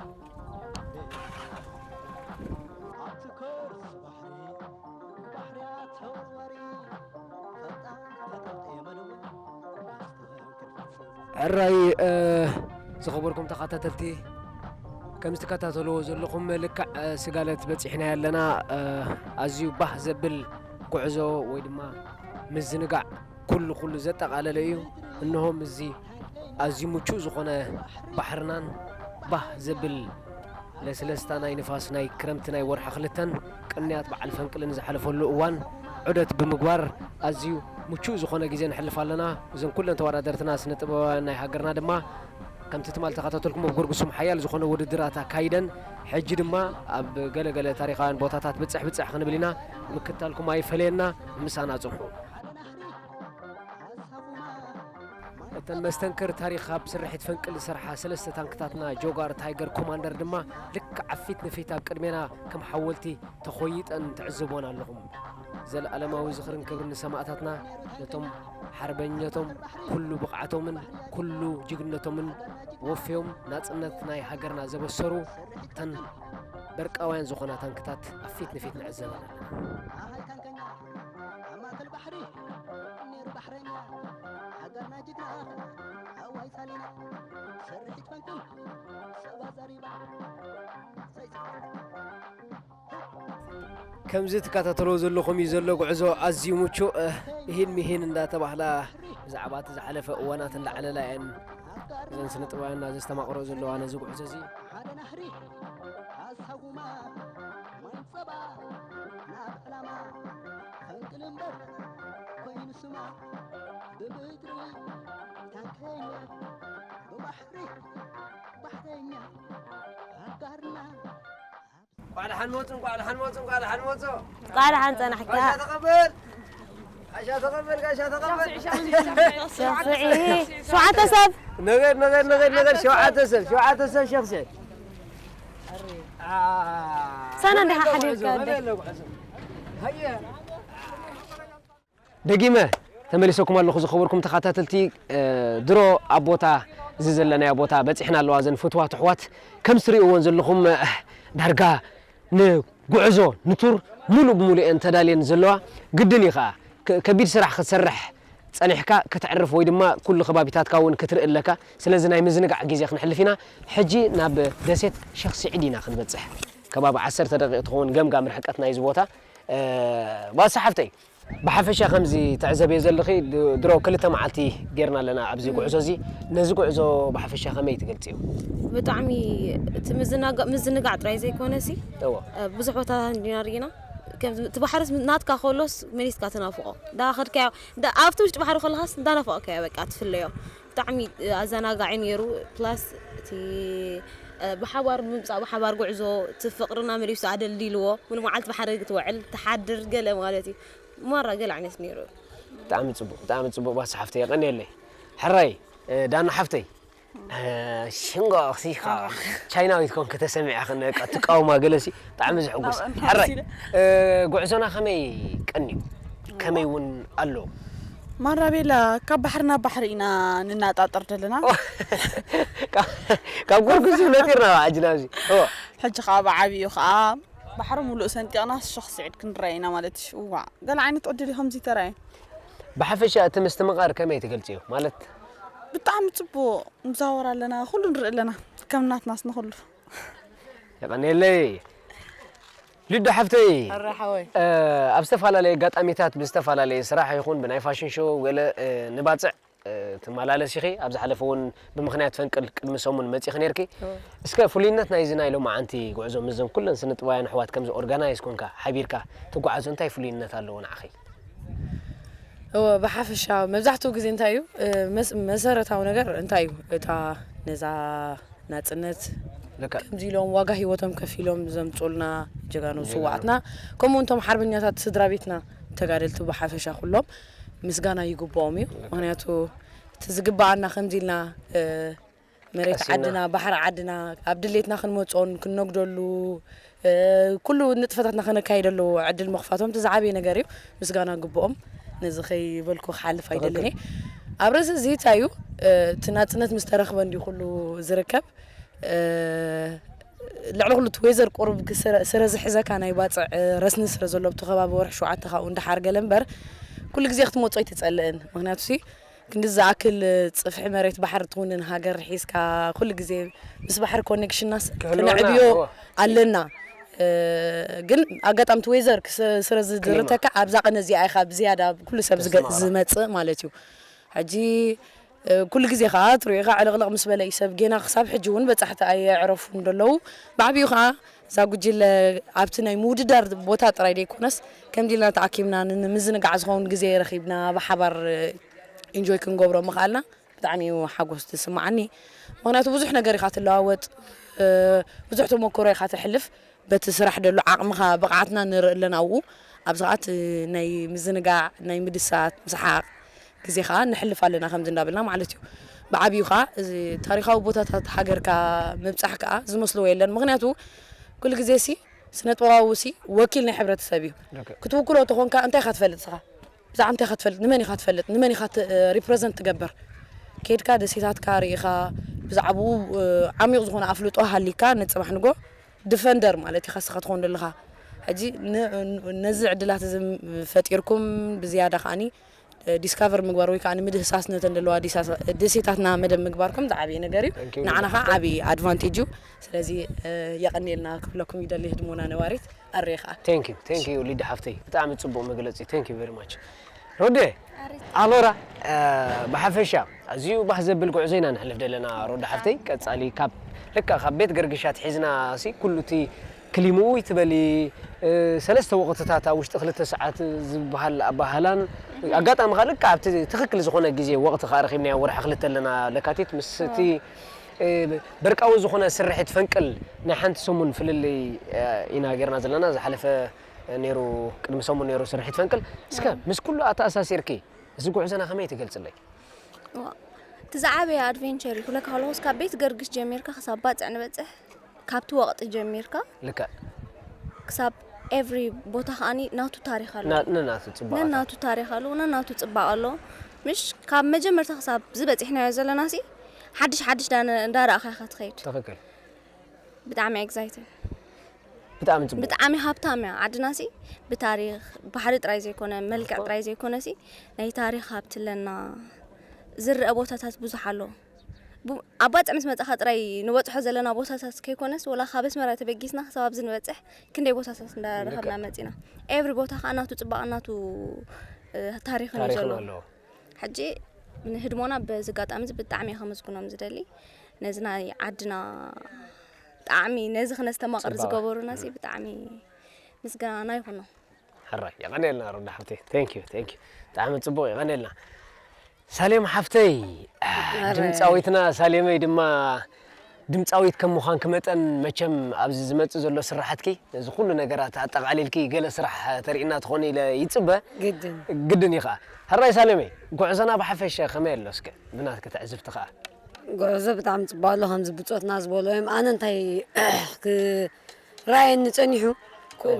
ሕራይ፣ እ፣ ዝኸበርኩም ተኸታተልቲ፣ ከም ዝትከታተልዎ ዘለኹም፣ ልክዕ፣ እ፣ ስጋለት በጺሕና ኣለና። እ፣ ኣዝዩ ባህ ዘብል ጉዕዞ ወይ ድማ ምዝንጋዕ ኩሉ ኩሉ ዘጠቓለለ እዩ። እንሆ ምስዚ ኣዝዩ ምቹእ ዝኾነ ባሕርናን ባህ ዘብል ለስለስታ ናይ ንፋስ ናይ ክረምቲ ናይ ወርሒ ክልተን ቅንያት በዓል ፈንቅልን ዝሓለፈሉ እዋን ዑደት ብምግባር ኣዝዩ ምቹእ ዝኾነ ግዜ ነሕልፍ ኣለና። እዘን ኩለን ተወዳደርትና ስነ ጥበባውያን ናይ ሃገርና ድማ ከምቲ ትማል ተኸታተልኩም ኣብ ጎርጉሱም ሓያል ዝኾነ ውድድራት ኣካይደን፣ ሕጂ ድማ ኣብ ገለ ገለ ታሪኻውያን ቦታታት ብጽሕ ብጽሕ ክንብል ኢና። ምክታልኩም ኣይፈለየና፣ ምሳና ጽንሑ። እተን መስተንክር ታሪኽ ኣብ ስርሒት ፈንቅል ዝሰርሓ ሰለስተ ታንክታትና ጆጋር ታይገር ኮማንደር ድማ ልክዕ ኣብ ፊት ንፊት ኣብ ቅድሜና ከም ሓወልቲ ተኾይጠን ትዕዘቦን ኣለኹም። ዘለኣለማዊ ዝኽርን ክብርን ንሰማእታትና፣ ነቶም ሓርበኛቶም ኩሉ ብቕዓቶምን ኩሉ ጅግንነቶምን ወፍዮም ናጽነት ናይ ሃገርና ዘበሰሩ እተን በርቃውያን ዝኾና ታንክታት ኣብ ፊት ንፊት ንዕዘበን ኣለና። ኣሃይ ታንከኛ ኣብ ማእከል ባሕሪ ነይሩ ባሕረኛ፣ ሃገርና ጅግና ኣዋይ ሳሊና፣ ስርሒት ፈንቅል ሰብ ኣዛሪባ። ከምዚ ትከታተሎ ዘለኹም እዩ ዘሎ ጉዕዞ ኣዝዩ ምቹእ፣ እ፣ እሂን ምሂን እንዳተባህላ ብዛዕባ እቲ ዝሓለፈ እዋናት እንዳዕለላ እየን እዘን ስነ ጥበባውያንና ዘስተማቕሮ ዘለዋ ነዚ ጉዕዞ እዚ። ሓደ ናህሪ ኣሳጉማ ማይ ጸባ ናብ ዕላማ ፈንቅል እምበር ኮይኑ ስማ ብምድሪ ታንከኛ ብባሕሪ ባሕረኛ ኣጋርና። እንኳዕ ደሓን መጹ፣ እንኳዕ ደሓን መጹ፣ እንኳዕ ደሓን መጹ። እንኳዕ ደሓን ጸናሕካ። ጋሻ ተቐበል፣ ጋሻ ተቐበል፣ ጋሻ ተቐበል። ሸኽስዒ፣ ሸውዓተ ሰብ። ነገር፣ ነገር፣ ነገር፣ ነገር፣ ሸውዓተ ሰብ፣ ሸውዓተ ሰብ ሸኽስዒ። ሳና እንዲኻ ሓዲርካ ወደ። ሃየ። ደጊመ ተመሊሰኩም ኣለኹ ዝኸበርኩም ተኸታተልቲ፣ እ፣ ድሮ ኣብ ቦታ እዚ ዘለናዮ ቦታ በጺሕና ኣለዋ። እዘን ፍትዋት ኣሕዋት ከም ትርእይወን ዘለኹም፣ እ፣ ዳርጋ ንጉዕዞ ንቱር ሙሉእ ብሙሉእ እየን ተዳልየን ዘለዋ። ግድን እዩ ኸኣ ከ-፣ ከቢድ ስራሕ ክትሰርሕ ጸኒሕካ ከተዕርፍ ወይ ድማ ኩሉ ከባቢታትካ እውን ክትርኢ ኣለካ። ስለዚ ናይ ምዝንጋዕ ግዜ ክነሕልፍ ኢና። ሕጂ ናብ ደሴት ሸኽ ስዒድ ኢና ክንበጽሕ። ከባቢ ዓሰርተ ደቂቕ ትኸውን ገምጋም ርሕቀት ናይዚ ቦታ። እ፣ ባሳ ሓፍተይ፣ ብሓፈሻ ከምዚ ትዕዘብዮ ዘለኺ ድ-፣ ድሮ ክልተ መዓልቲ ጌርና ኣለና ኣብዚ ጉዕዞ እዚ። ነዚ ጉዕዞ ብሓፈሻ ከመይ ትገልጽዮ? ብጣዕሚ እቲ ምዝናጋ-፣ ምዝንጋዕ ጥራይ ዘይኮነሲ፣ እወ። እ፣ ብዙሕ ቦታታት እንዲና ርኢና። ከም እቲ ባሕርስ ናትካ ከሎስ መሊስካ ትናፍቖ። እንዳ ከድካዮ፣ እንዳ፣ ኣብቲ ውሽጢ ባሕሪ ከለኻስ እንዳናፈቕካዮ በቃ ትፍለዮ። ብጣዕሚ ኣዘናጋዒ ነይሩ። ፕላስ እቲ፣ እ፣ ብሓባር ምምጻእ፣ ብሓባር ጉዕዞ፣ እቲ ፍቕርና መሊሱ ኣደልዲልዎ። ሙሉ መዓልቲ ብሓደ ክትውዕል፣ ትሓድር ገለ ማለት እዩ። ማራ ገለ ዓይነት ነይሩ። ብጣዕሚ ጽቡቕ፣ ብጣዕሚ ጽቡቕ ባሳ ሓፍተይ፣ የቐንየለይ። ሕራይ፣ እ፣ ዳና ሓፍተይ፣ እ፣ ሽንጓ ሲ ኻ ቻይናዊት ኮንክ ተሰሚዕኽን፣ በቃ ትቃወማ ገለሲ፣ ብጣዕሚ ዘሕጉስ። ናብኣን ሕራይ፣ ሓሲለ። እ፣ ጉዕዞና ከመይ ቀንዩ? ከመይ እውን ኣሎ? ማራቤላ፣ ካብ ባሕሪ ናብ ባሕሪ ኢና ንናጣጠር ዘለና። ካብ ጎርጉዝ ነጢርና ሕጂ ናብዚ። ሕጂ ከዓ ብዓብዩ ከዓ ባሕሪ ሙሉእ ሰንጢቕና ሸኽ ስዒድ ክንረአ ኢና ማለት እዩ። እዋ፣ ገለ ዓይነት ዕድል እዩ ከምዚ ተራእየ። ብሓፈሻ እቲ ምስትምቓር ከመይ ትገልጽዮ? ማለት ብጣዕሚ ጽቡቕ፣ ንዛወር ኣለና፣ ኩሉ ንርኢ ኣለና፣ ከም ናትናስ ንኹሉ። የቐንየለይ ሊዱ ሓፍተይ። ኣረ ሓወይ። ኣብ ዝተፈላለየ ኣጋጣሚታት ብዝተፈላለየ ስራሕ ይኹን ብናይ ፋሽን ሾው ገለ ንባፅዕ ትመላለስ ኢኺ። ኣብ ዝሓለፈ እውን ብምኽንያት ፈንቅል ቅድሚ ሰሙን መፂኺ ነርኪ። እስከ ፍሉይነት ናይዚ ናይ ሎማዓንቲ ጉዕዞ ምስዞም ኩለን ስነጥበባውያን ኣሕዋት ከምዚ ኦርጋናይዝ ኮንካ ሓቢርካ ትጓዓዞ እንታይ ፍሉይነት ኣለዎ ንዓኺ? እወ ብሓፈሻ መብዛሕትኡ ግዜ እንታይ እዩ መሰረታዊ ነገር እንታይ እዩ እታ ነዛ ናፅነት ከምዚ ኢሎም ዋጋ ሂወቶም ከፊሎም ዘምፁልና ጀጋኑ ስዋዕትና ከምኡ እንቶም ሓርበኛታት ስድራ ቤትና ተጋደልቲ ብሓፈሻ ኩሎም ምስጋና ይግብኦም እዩ። ምክንያቱ እቲ ዝግበኣና ከምዚ ኢልና መሬት ዓድና ባሕሪ ዓድና ኣብ ድሌትና ክንመፅኦን ክንነግደሉ ኩሉ ንጥፈታትና ከነካይደሉ ዕድል ምኽፋቶም እቲ ዝዓበየ ነገር እዩ። ምስጋና ግብኦም። ነዚ ከይበልኩ ክሓልፍ ኣይደልን እየ። ኣብ ርእሲ እዚ እንታይ እዩ እቲ ናፅነት ምስ ተረኽበ እንዲ ኩሉ ዝርከብ ልዕሊ ኩሉ እቲ ወይዘር ቁሩብ ስረ ዝሕዘካ ናይ ባፅዕ ረስኒ ስረ ዘሎ ኣብቲ ከባቢ ወርሒ ሸውዓተ ካብኡ እንዳሓር ገለ እምበር ኩሉ ግዜ ክትመፆ ኣይትፀልእን። ምክንያቱ ክንዲ ዝኣክል ፅፍሒ መሬት ባሕሪ ትውንን ሃገር ሒዝካ ኩሉ ግዜ ምስ ባሕሪ ኮኔክሽንናስ ክነዕብዮ ኣለና። ግን ኣጋጣሚ እቲ ወይዘር ስረ ዝድርተካ ኣብዛ ቀነ እዚኣ ኢኻ ብዝያዳ ኩሉ ሰብ ዝመፅእ ማለት እዩ። ሕጂ ኩሉ ግዜ ከዓ ትሪኦ ኢኻ ዕልቕልቕ ምስ በለ እዩ ሰብ ጌና ክሳብ ሕጂ እውን በፃሕቲ ኣየዕረፉን ዘለዉ። ብዓብዩ ከዓ እዛ ጉጅለ ኣብቲ ናይ ምውድዳር ቦታ ጥራይ ዘይኮነስ ከምዚ ኢልና ተኣኪብና ንምዝንጋዕ ዝኸውን ግዜ ረኺብና ብሓባር ኢንጆይ ክንገብሮ ምኽኣልና ብጣዕሚ እዩ ሓጎስ ዝስምዓኒ። ምኽንያቱ ብዙሕ ነገር ኢኻ ትለዋወጥ፣ ብዙሕ ተመክሮ ኢኻ ተሕልፍ። በቲ ስራሕ ደሎ ዓቕምኻ ብቕዓትና ንርኢ ኣለና ኣብኡ። ኣብዚ ኸዓ እቲ ናይ ምዝንጋዕ ናይ ምድሳት ምስሓቕ ግዜ ኸዓ ነሕልፍ ኣለና ከምዚ እንዳበልና ማለት እዩ። ብዓብዩ ኸዓ እዚ ታሪኻዊ ቦታታት ሃገርካ ምብጻሕ ከኣ ዝመስልዎ የለን። ምኽንያቱ ኩሉ ግዜ ሲ ስነ ጥበባዊ ሲ ወኪል ናይ ሕብረተሰብ እዩ። ክትውክሎ ተኾንካ እንታይ ኢኻ ትፈልጥ ስኻ? ብዛዕባ እንታይ ኢኻ ትፈልጥ? ንመን ኢኻ ትፈልጥ? ንመን ኢኻ ሪፕረዘንት ትገብር? ከይድካ ደሴታትካ ርኢኻ ብዛዕባኡ ዓሚቕ ዝኾነ ኣፍልጦ ሃሊካ ንፅባሕ ንጎ ድፈንደር ማለት ኢኻ ስኻ ትኾን ዘለኻ። ሕጂ ነዚ ዕድላት እዚ ፈጢርኩም ብዝያዳ ከዓኒ ዲስካቨር ምግባር ወይ ከዓ ንምድህሳስ ነተን ዘለዋ ደሴታትና መደብ ምግባርኩም ዝዓበየ ነገር እዩ። ንዓና ከዓ ዓብዪ ኣድቫንቴጅ እዩ። ስለዚ የቐንየልና ክብለኩም ይደሊ ህድሞና ነባሪት ኣሬ ከዓ። Thank you thank you ሊዲ ሓፍተይ ብጣዕሚ ፅቡቅ መግለፂ thank you very much። ሮዴ ኣሎራ ብሓፈሻ ኣዝዩ ባህ ዘብል ጉዕዞ ኢና ንሕልፍ ዘለና ሮዳ ሓፍተይ። ቀጻሊ ካብ ልካ ካብ ቤት ገርግሽ ኣትሒዝና ሲ ኩሉ እቲ ክሊምኡ ይትበሊ ሰለስተ ወቕትታት ኣብ ውሽጢ ክልተ ሰዓት ዝበሃል ኣባህላን ኣጋጣሚ ከኣ ልካ ኣብቲ ትኽክል ዝኾነ ግዜ ወቕቲ ከኣ ረኺብናዮ ወርሒ ክልተ ኣለና ለካቲት ምስ እቲ በርቃዊ ዝኾነ ስርሒት ፈንቅል ናይ ሓንቲ ሰሙን ፍልልይ ኢና ጌርና ዘለና ዝሓለፈ ነይሩ ቅድሚ ሰሙን ነይሩ ስርሒት ፈንቅል እስከ ምስ ኩሉ ኣተኣሳሲርኪ እዚ ጉዕዞና ከመይ ትገልፅለይ? እቲ ዝዓበየ ኣድቨንቸር እዩ ክብለካ ከለኹስ ካብ ቤት ገርግሽ ጀሚርካ ክሳብ ባፅዕ ንበፅሕ ካብቲ ወቕጢ ጀሚርካ ልክዕ ክሳብ ኤቭሪ ቦታ ከዓኒ ናቱ ታሪክ ኣለዎ። ነናቱ ፅባቐ ነናቱ ታሪክ ኣለዎ፣ ነናቱ ፅባቐ ኣለዎ። ምሽ ካብ መጀመርታ ክሳብ ዝበፂሕናዮ ዘለና ሲ ሓድሽ ሓድሽ እንዳረእኻ ኢኻ ትኸይድ። ትኽክል። ብጣዕሚ ኤግዛይትድ። ብጣዕሚ ፅቡቅ። ብጣዕሚ ሃብታም እያ ዓድና ሲ ብታሪክ ባሕሪ ጥራይ ዘይኮነ መልክዕ ጥራይ ዘይኮነ ሲ ናይ ታሪክ ሃብቲ ኣለና። ዝረአ ቦታታት ብዙሕ ኣሎ። ኣብ ባፅዕ ምስ መፃኻ ጥራይ ንበፅሖ ዘለና ቦታታት ከይኮነስ ወላ ካብ ኣስመራ ተበጊስና ክሳብ ኣብዚ ንበፅሕ ክንደይ ቦታታት እንዳረኸብና መፂና። ኤቭሪ ቦታ ከዓ ናቱ ፅባቐ ናቱ ታሪክን እዩ ዘለዎ። ሕጂ ንህድሞና በዚ ኣጋጣሚ እዚ ብጣዕሚ እየ ከመስግኖም ዝደሊ ነዚ ናይ ዓድና ጣዕሚ ነዚ ክነስተማቕር ዝገበሩና ሲ ብጣዕሚ ምስጋና ይኹኖም። ሕራይ የቐንየልና ሮዳ ሓፍተይ thank you thank you ብጣዕሚ ፅቡቕ የቐንየልና። ሳሌም ሓፍተይ ድምፃዊትና ሳሌመይ ድማ ድምፃዊት ከም ምዃንኪ መጠን መቸም ኣብዚ ዝመፅእ ዘሎ ስራሓትኪ ነዚ ኩሉ ነገራት ኣጠቓሊልኪ ገለ ስራሕ ተርእይና ትኾኒ ኢለ ይፅበ። ግድን። ግድን እዩ ከዓ። ሕራይ ሳሌመይ ጉዕዞና ብሓፈሻ ከመይ ኣሎ እስከ ብናትኪ ትዕዝብቲ ከዓ? ጉዕዞ ብጣዕሚ ፅቡቅ ኣሎ ከምዚ ብፆትና ዝበሎ እዮም ኣነ እንታይ ክረኣየኒ ፀኒሑ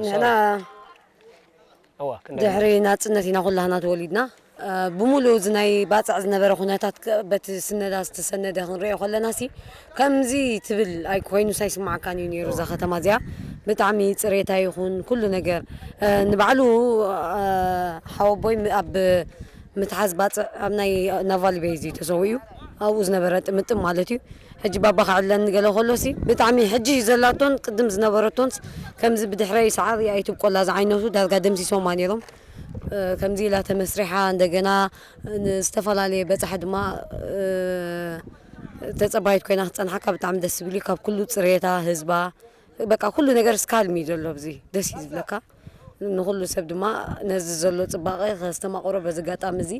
ንሕና ድሕሪ ናፅነት ኢና ኩላህና ተወሊድና ብምሉእ እዚ ናይ ባጽዕ ዝነበረ ኩነታት ከ-፣ በቲ ስነዳ ዝተሰነደ ክንሪኦ ከለና ሲ ከምዚ ትብል ኣይኮይኑስ ኣይስማዓካን እዩ ነይሩ። እዛ ከተማ እዚኣ ብጣዕሚ ጽሬታ ይኹን ኩሉ ነገር፣ እ፣ ንባዕሉ፣ እ፣ ሓወቦይ ም-፣ ኣብ ምትሓዝ ባጽዕ ኣብ ናይ ናቫል ቤዝ እዩ ተሰዊኡ። ኣብኡ ዝነበረ ጥምጥም ማለት እዩ። ሕጂ ባባ ክዕለኒ ገለ ከሎ ሲ ብጣዕሚ ሕጂ ዘላቶን ቅድም ዝነበረቶንስ ከምዚ ብድሕረይ ሰዓሪ ኣይትብቆላ ዝዓይነቱ ዳርጋ ደምሲሶማ ነይሮም። እ፣ ከምዚ ኢላ ተመስሪሓ እንደገና ንዝተፈላለየ በጻሒ ድማ፣ እ፣ ተጸባይት ኮይና ክትጸንሓካ ብጣዕሚ ደስ ዝብል እዩ። ካብ ኩሉ ጽሬታ ህዝባ፣ በቃ ኩሉ ነገር ስካልም እዩ ዘሎ ኣብዚ፣ ደስ እዩ ዝብለካ። ንኹሉ ሰብ ድማ ነዚ ዘሎ ጽባቐ ከስተማቕሮ በዚ ኣጋጣሚ እዚ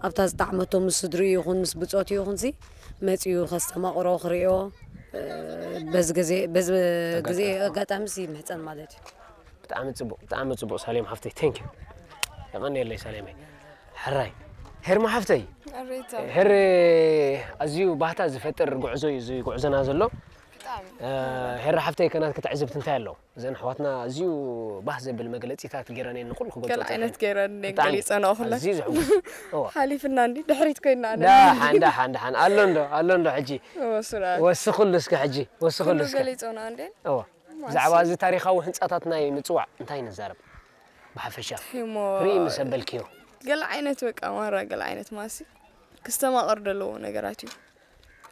ኣብታ ዝጠዓመቶ ምስ ስድሪኡ ይኹን ምስ ብጾቱ ይኹን ሲ መጺኡ ከስተማቕሮ ክርእዮ፣ እ፣ በዚ ግዜ፣ በዚ ግዜ ኣጋጣሚ ሲ ይምሕጸን ማለት እዩ። ብጣዕሚ ጽቡቕ፣ ብጣዕሚ ጽቡቕ ሳሌም ሓፍተይ፣ ቴንክ ዩ። የቐንየለይ ሳሌመይ። ሕራይ። ሄርማ ሓፍተይ። ኣሬታ። ሄር ኣዝዩ ባህታ ዝፈጥር ጉዕዞ እዩ እዚ ጉዕዞና ዘሎ። ብጣዕሚ። እ፣ ሄር ሓፍተይ ከናትኪ ትዕዝብቲ እንታይ ኣለዎ? እዘን ኣሕዋትና ኣዝዩ ባህ ዘብል መግለጺታት ገይረን እየን ንኹሉ ክገልጾ ገለ ዓይነት ጸኒሐን። ገይረን እየን ብጣዕሚ። ገሊጸንኦ ኩለን። ኣዝዩ ዘሕጉስ። እወ። ሓሊፍና እንዲ ድሕሪት ኮይና ኣነ። ደሓን፣ ደሓን፣ ደሓን። ኣሎ እንዶ፣ ኣሎ እንዶ ሕጂ? እወ፣ ሱራ። ወስኽሉ እስከ ሕጂ፣ ወስኽሉ ኩሉ እስከ። ገሊጸንኦ እንዴ? እወ። ማሲ። ብዛዕባ እዚ ታሪኻዊ ህንጻታት ናይ ምጽዋዕ እንታይ ንዛረብ? ብሓፈሻ። ሂሞ ርኢ ምስ ኣበልክዮ። ገለ ዓይነት በቃ ማራ ገለ ዓይነት ማሲ ክስተማቐር ዘለዎ ነገራት እዩ።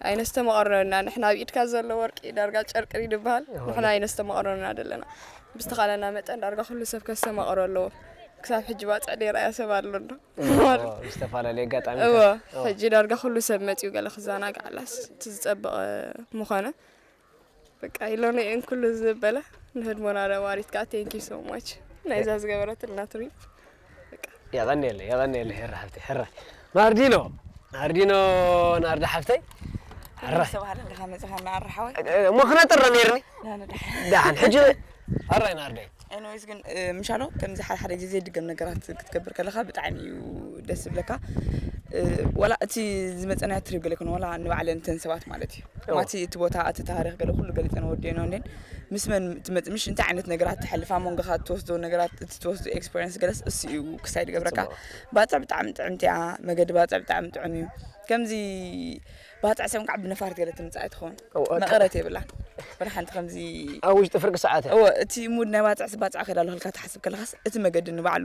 ኣይነስተማቐረና ንሕና ኣብ ኢድካ ዘሎ ወርቂ ዳርጋ ጨርቂ ድዩ ዝበሃል? እወ። ንሕና ኣይነስተማቐረና ዘለና። ብዝተኻለና መጠን ዳርጋ ኩሉ ሰብ ከስተማቐሮ ኣለዎ። ክሳብ ሕጂ ባጽዕ ደይረኣየ ሰብ ኣሎ እንዶ? እወ፣ ማለት። ብዝተፈላለየ ኣጋጣሚታት። እወ፣ እወ። ሕጂ ዳርጋ ኩሉ ሰብ መጺኡ ገለ ክዘናጋዓላስ እቲ ዝጸበቐ ምኾነ። በቃ ኢሎነ እየን ኩሉ ዝበለ። ንህድሞና ነባሪት ከዓ thank you so much ናይዛ ዝገበረትልና ትሪፕ። በቃ። የቐንየለይ፣ የቐንየለይ ሄራ ሓፍተይ፣ ሕራይ። ናርዲኖ፣ ናርዲኖ፣ ናርዲ ሓፍተይ። ሕራይ። ሰብሃለ ኣለኻ መጽኻ እናኣርሓወይ። እሞ ክነጥር ዶ ነይርኒ? ናነ ደሓን። ደሓን፣ ሕጂ ሕራይ ናርደይ። ኤኒዌይስ ግን፣ እ፣ ምሻሎ ከምዚ ሓደ ሓደ ግዜ ድገም ነገራት ክትገብር ከለኻ ብጣዕሚ እዩ ደስ ዝብለካ። እ፣ ዋላ እቲ ዝመጸናዮ ትሪፕ ገለ ይኹን ዋላ ንባዕለን እተን ሰባት ማለት እዩ። እወ። ማቲ እቲ ቦታ፣ እቲ ታሪኽ ገለ ኩሉ ገሊጸን ወዲኤን እንዴን ምስ መን ትመጽእ፣ ምሽ እንታይ ዓይነት ነገራት ትሕልፍ፣ ኣብ መንጎኻ እትወስዶ ነገራት፣ እቲ ትወስዶ ኤክስፐሪየንስ ገለስ እሱ እዩ ክሳይ ዝገብረካ። ጽቡቕ። ባጽዕ ብጣዕሚ ጥዕምቲ እያ፣ መገዲ ባጽዕ ብጣዕሚ ጥዑም እዩ። ከምዚ ባጽዕ ሰምካዕ ብነፋሪት ገለ ትምጻእ ኣይትኸውን። እወ፣ እወ። መቐረት የብላን። ወላ ሓንቲ ከምዚ ኣብ ውሽጢ ፍርቂ ሰዓት እያ። እወ፣ እቲ ሙድ ናይ ባጽዕ፣ ባጽዕ ከይዳ ኣለኹ ኢልካ ትሓስብ ከለኻስ እቲ መገዲ ንባዕሉ።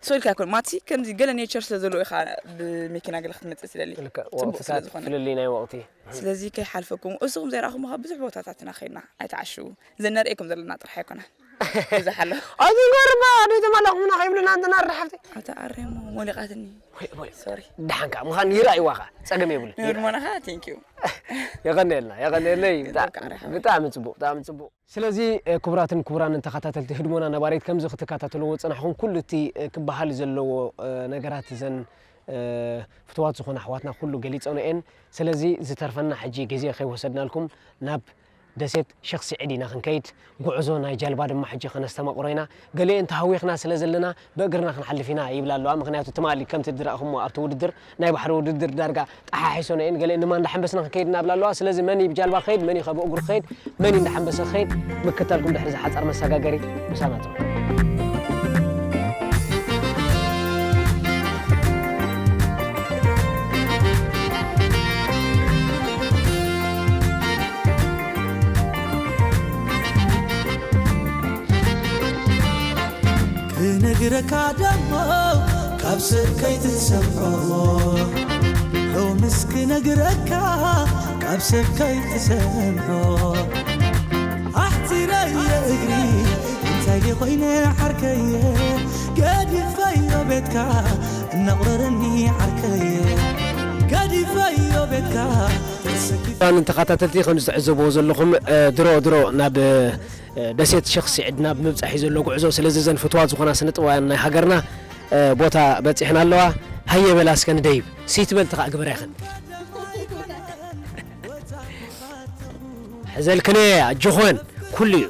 ሶ ኢልካ ኣይኮን፣ ማቲ ከምዚ ገለ ኔቸር ስለ ዘለዎ ኢኻ ብመኪና ገለ ክትመጽእ ትደሊ። ልክዕ፣ ጽቡቕ ወቕትታት ስለ ዝኾነ። ፍልልይ ናይ ወቕቲ። ስለዚ ከይሓልፈኩም፣ እስኹም ዘይረኣኹም ከኣ ብዙሕ ቦታታት ኢና ከይድና፣ ኣይትዓሽዉ። ዘነርእየኩም ዘለና ጥራሕ ኣይኮነን። ብዙሕ ኣሎ። ኣብዚ ገርማ፣ ኣደይ ተመላኹምና ከይብሉና እንተ ናርዳ ሓፍተይ። ኣታ ኣሬሞ፣ ሞሊቓትኒ። ወይ፣ ወይ። ሶሪ። ደሓን ከኣ፣ ምዃን ይረኣይዋ ከኣ፣ ጸገም የብሉን። ንህድሞና ከኣ፣ ቴንክ ዩ። የቐንየልና፣ የቐንየለይ። ብጣ-፣ ብጣዕሚ ጽቡቕ፣ ብጣዕሚ ጽቡቕ። ስለዚ፣ እ፣ ክቡራትን ክቡራንን ተኸታተልቲ ህድሞና ነባሪት፣ ከምዚ ክትከታተልዎ ዝጸናሕኩም ኩሉ እቲ፣ እ፣ ክበሃል ዘለዎ፣ እ፣ ነገራት እዘን፣ እ፣ ፍቱዋት ዝኾና ኣሕዋትና ኩሉ ገሊጸንኦ እየን። ስለዚ ዝተርፈና ሕጂ ግዜ ከይወሰድናልኩም ናብ ደሴት ሸኽ ስዒድ ኢና ክንከይድ። ጉዕዞ ናይ ጃልባ ድማ ሕጂ ከነስተማቕሮ ኢና። ገሊኤን ተሃዊኽና ስለ ዘለና ብእግርና ክንሓልፍ ኢና ይብላ ኣለዋ። ምኽንያቱ ትማሊ ከምቲ ዝረኣኹሞ ኣብቲ ውድድር፣ ናይ ባሕሪ ውድድር ዳርጋ ጠሓሒሰንኦ እየን። ገሊኤን ድማ እንዳሓንበስና ክንከይድ እናብላ ኣለዋ። ስለዚ መን እዩ ብጃልባ ክኸይድ፣ መን እዩ ከ ብእግሩ ክኸይድ፣ መን እዩ እንዳሓንበሰ ክኸይድ፣ ምክታልኩም ድሕሪ እዚ ሓጻር መሰጋገሪ ምሳና ጽንሑ። ክነግረካ ደሞ ካብ ሰብ ከይትሰምዖ፣ ሎምስ ክነግረካ ካብ ሰብ ከይትሰምዖ። ኣሕጺረየ እግሪ እንታይ ደኾይነ ዓርከየ፣ ገዲፈዮ ቤትካ እናቑረረኒ ዓርከየ፣ ገዲፈዮ ቤትካ ተሰኪፈ። ክቡራን ተኸታተልቲ፣ ከም ዝትዕዘብዎ ዘለኹም፣ እ፣ ድሮ ድሮ ናብ፣ እ፣ ደሴት ሸኽ ስዒድ ናብ ምብጻሕ እዩ ዘሎ ጉዕዞ። ስለዚ እዘን ፍትዋት ዝኾና ስነ ጥበባውያን ናይ ሃገርና፣ እ፣ ቦታ በጺሕን ኣለዋ። ሃየ በላ እስከ ንደይብ። ሲት በልት ከኣ ግበራ ኢኽን። ሕዘልክን እየ፣ ኣጆኽን፣ ኩሉ እዩ።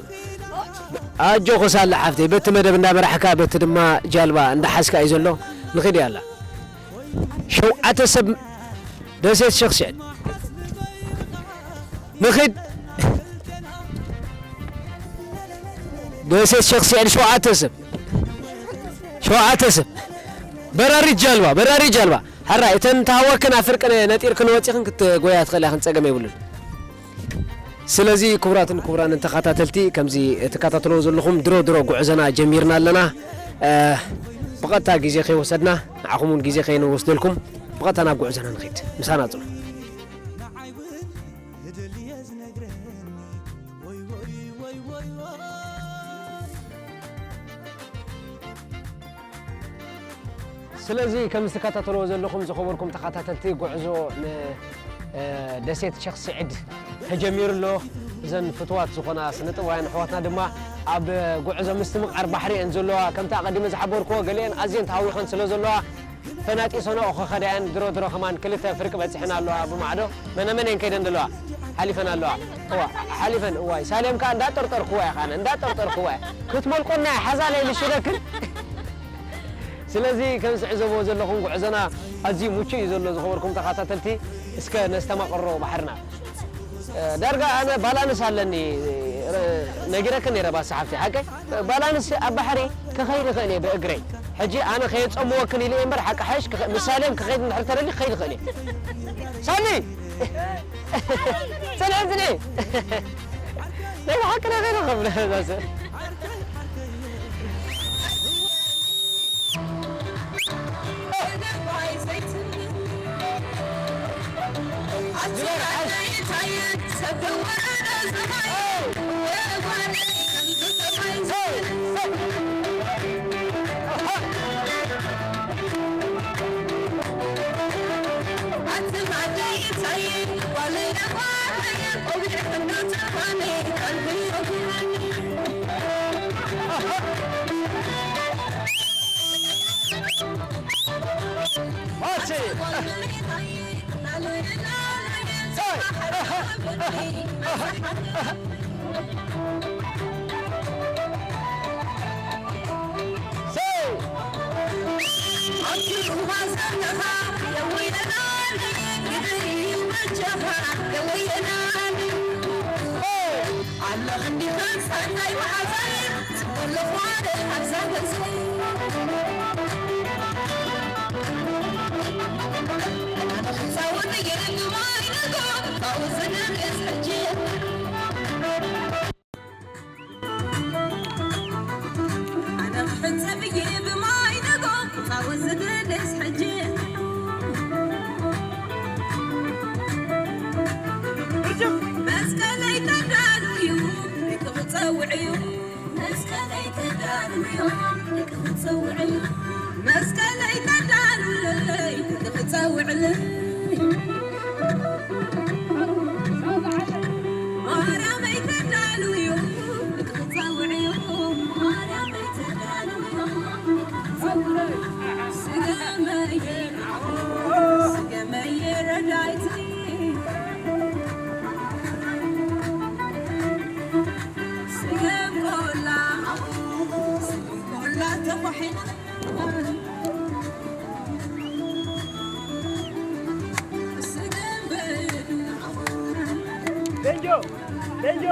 ኣጆኺ ሳላ ሓፍተይ፣ በቲ መደብ እንዳመራሕካ፣ በቲ ድማ ጃልባ እንዳሓዝካ እዩ ዘሎ። ንኺድ ያላ። ሸውዓተ ሰብ ደሴት ሸኽ ስዒድ። ንኺድ። ደሴት ሸኽ ስዒድ ሸውዓተ ሰብ። ሸውዓተ ሰብ። በራሪት ጃልባ፣ በራሪት ጃልባ። ሕራይ፣ እተን ተሃወክን ኣብ ፍርቂ ነ-፣ ነጢርክን ወጺኽን ክትጎያ ትኽእላ ኢኽን፣ ጸገም የብሉን። ስለዚ ክቡራትን ክቡራንን ተኸታተልቲ፣ ከምዚ እትከታተልዎ ዘለኹም ድሮ ድሮ ጉዕዞና ጀሚርና ኣለና። እ፣ ብቐጥታ ግዜ ከይወሰድና፣ ንዓኹም እውን ግዜ ከይንወስደልኩም፣ ብቐጥታ ናብ ጉዕዞና ንኸይድ። ምሳና ጽኑ። ስለዚ ከም ዝትከታተልዎ ዘለኹም ዝኸበርኩም ተኸታተልቲ፣ ጉዕዞ ን፣ እ፣ ደሴት ሸኽ ስዒድ ተጀሚሩ ኣሎ። እዘን ፍትዋት ዝኾና ስነ ጥበባውያን ኣሕዋትና ድማ ኣብ ጉዕዞ ምስትምቓር ባሕሪ እየን ዘለዋ። ከምቲ ኣቐዲመ ዝሓበርክዎ፣ ገሊአን ኣዝየን ተሃዊኸን ስለ ዘለዋ፣ ፈናጢሰንኦ ክኸዳ እየን። ድሮ ድሮ ከማን ክልተ ፍርቂ በጺሐን ኣለዋ ብማዕዶ። መነ መን እየን ከይደን ዘለዋ? ሓሊፈን ኣለዋ። እዋ፣ ሓሊፈን፣ እዋይ፣ ሳሌም ከኣ እንዳጠርጠርክዋ እየ፣ ኻነ እንዳጠርጠርክዋ እየ። ክትመልቆና እየ፣ ሓዛለይ ልሽለክን። ስለዚ ከም ዝዕዘቦ ዘለኹም ጉዕዞና ኣዝዩ ምቹእ እዩ ዘሎ፣ ዝኸበርኩም ተኸታተልቲ። እስከ ነስተማቕሮ ባሕርና። እ፣ ዳርጋ ኣነ ባላንስ ኣለኒ፣ ረ-፣ ነጊረክን ነይረ ባሳ ሓፍቲ፣ ሓቀይ? ባላንስ ኣብ ባሕሪ ክኸይድ ይኽእል እየ ብእግረይ። ሕጂ ኣነ ከየጸምወክን ኢለ እየ እምበር፣ ሓቂ ሓይሽ ክኸ-፣ ምሳሌም ክኸይድ እንድሕር ተደሊ ክኸይድ ይኽእል እየ። ሳሚ! ጽንሒ፣ ጽንሒ! ናይ ብሓቂ ናይ ኸይደ ከም ነዛ ሰብ። ኣነ ክሕጸብ እየ ብማይ ነጎ ክጻወት ዝደልስ ሕጂ። መስቀለይ ተዳልዩ እዩ፣ ደቂ ክጸውዕ እዩ። መስቀለይ ተዳልዩ እዩ፣ ደቂ ክጸውዕ እዩ። መስቀለይ ተዳልዩ እዩ፣ ደቂ ክጸውዕለይ። ማርያመይ ተዳልዩ እዩ፣ ቤንጆ፣ ቤንጆ።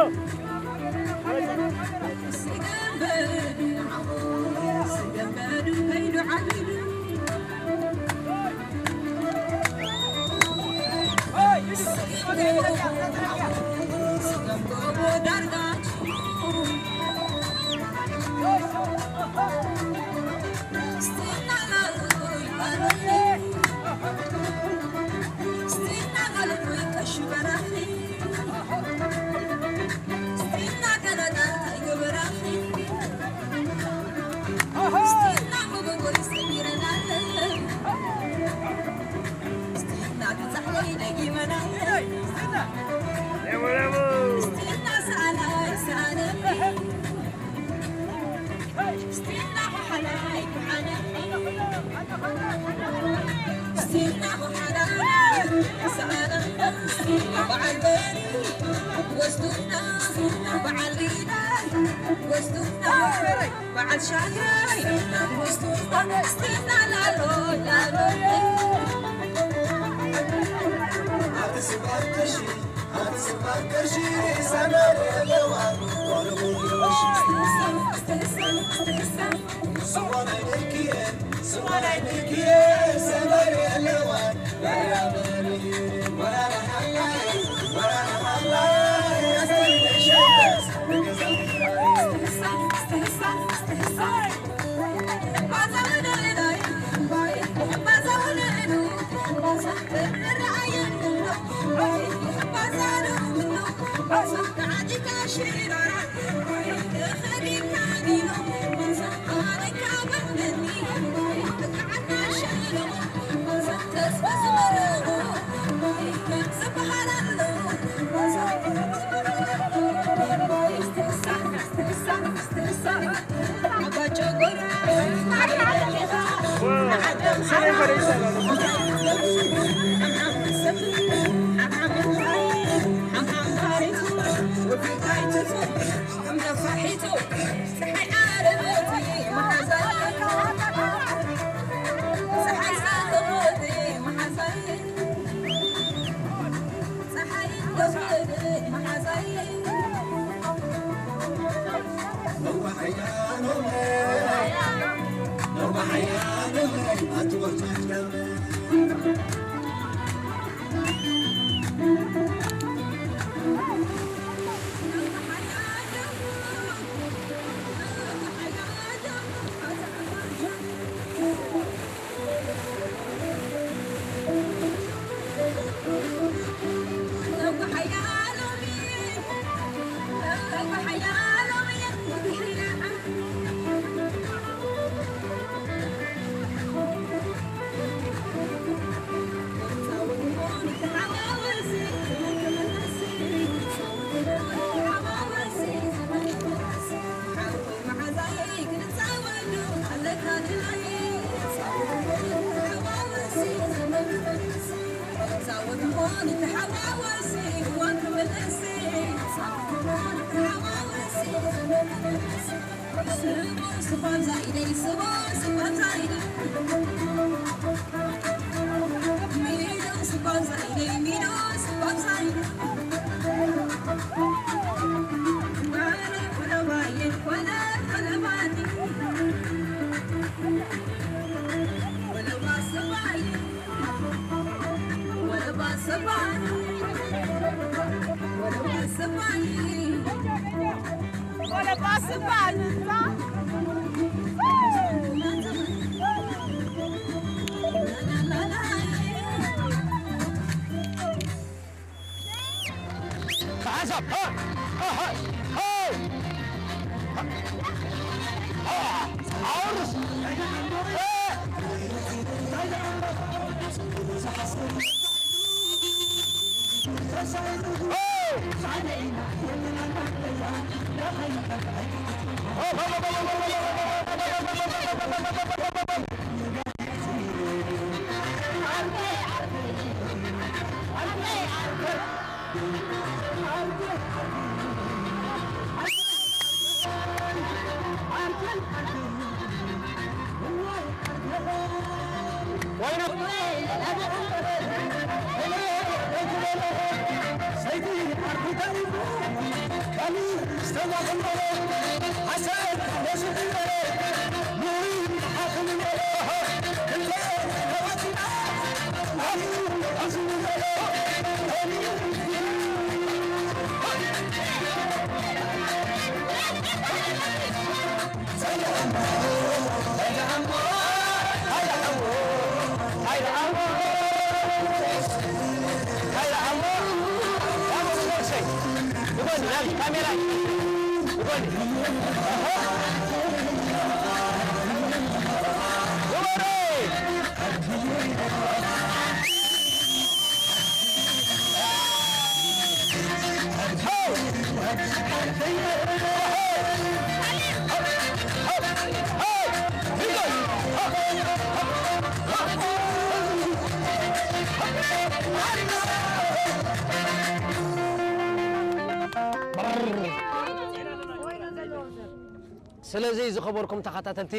ስለዚ ዝኸበርኩም ተኸታተልቲ፣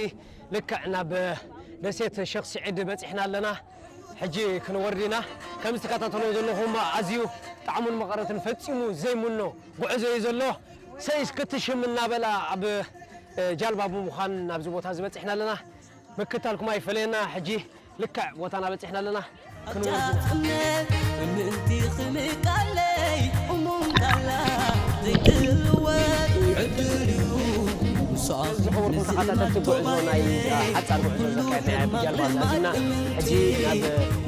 ልክዕ ናብ ደሴት ሸኽ ስዒድ በጺሕና ኣለና። ሕጂ ክንወርድ ኢና። ከም ዝትከታተልዎ ዘለኹም፣ ኣዝዩ ጣዕሙን መቐረትን ፈጺሙ ዘይምኖ ጉዕዞ እዩ ዘሎ። ሰይስ ክትሽም እናበላ ኣብ እ፣ ጃልባ ብምዃን ናብዚ ቦታ እዚ በጺሕና ኣለና። ምክታልኩም ኣይፈለየና። ሕጂ ልክዕ ቦታና በጺሕና ኣለና። ክንወርድ ኢና። ጃጥነ ምንቲ ክምቃለይ እሙን ቃላ ዘይትልወጥ ዕድል እዩ። ዝኸበርኩም ተኸታተልቲ ጉዕዞ ናይ ሓጻር ጉዕዞ ዘካየድናያ ብጃልባ ዛዚምና ሕጂ ናብ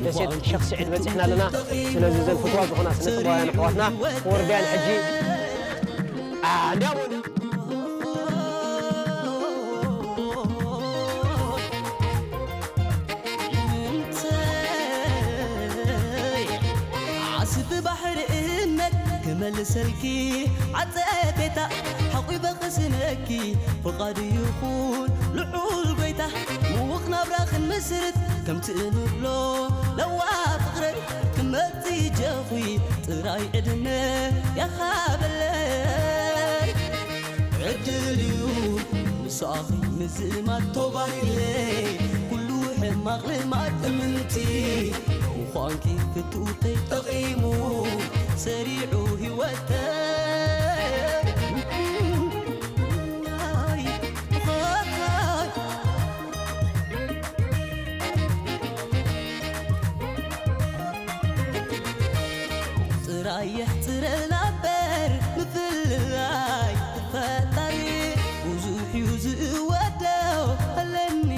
ደሴት ሸኽ ስዒድ በጺሕና ኣለና። ስለዚ እዘን ፍትዋ ዝኾና ስነ ጥበባውያን ኣሕዋትና ክወርዳያን ሕጂ ኣንዲያቦ ዓስቢ ባሕሪ እምነት ክመልሰልኪ ዓጸቤታ ሓቑበ ክስነኪ ፍቓዱ ይኹን ልዑል ጎይታ ምውቕ ናብራ ክንምስርት ከምቲ እንብሎ ለዋ ፍቕረይ ክመ ትጀኹ ጥራይ ዕድመ ያኻበለይ ዕድል እዩ ምሳኺ ምዝማድ ተባሂለ ኩሉ ሕማቕ ልማድ እምንቲ ምዃንኪ ፍትውተይ ጠቒሙ ሰሪዑ ህይወተይ ጥራይ የሕጽረና እምበር ምፍልላይ ፈጣሪ ብዙሕ እዩ ዝእወደው ኣለኒ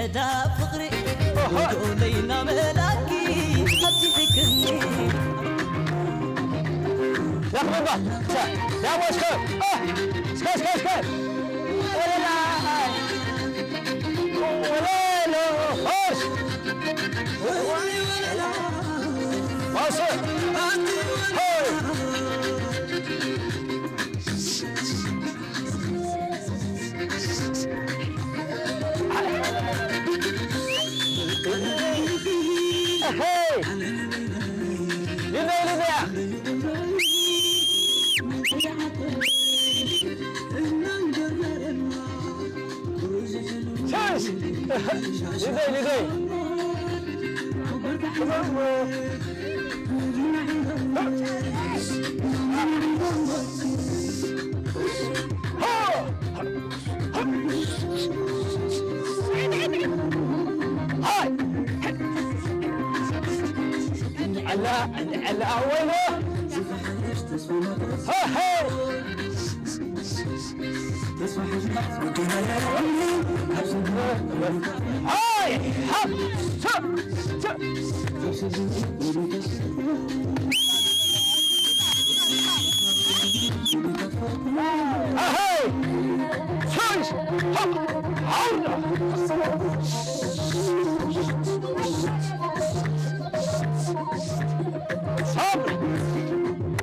ዕዳ ፍቕሪ ወዶ ለይና መላኪ ኣብዚሕክኒ ያኽብባ ዳሞ እስከ እስከ እስከ እስከ ወለላ ወለሎ ሆሽ ልደይ ልደይ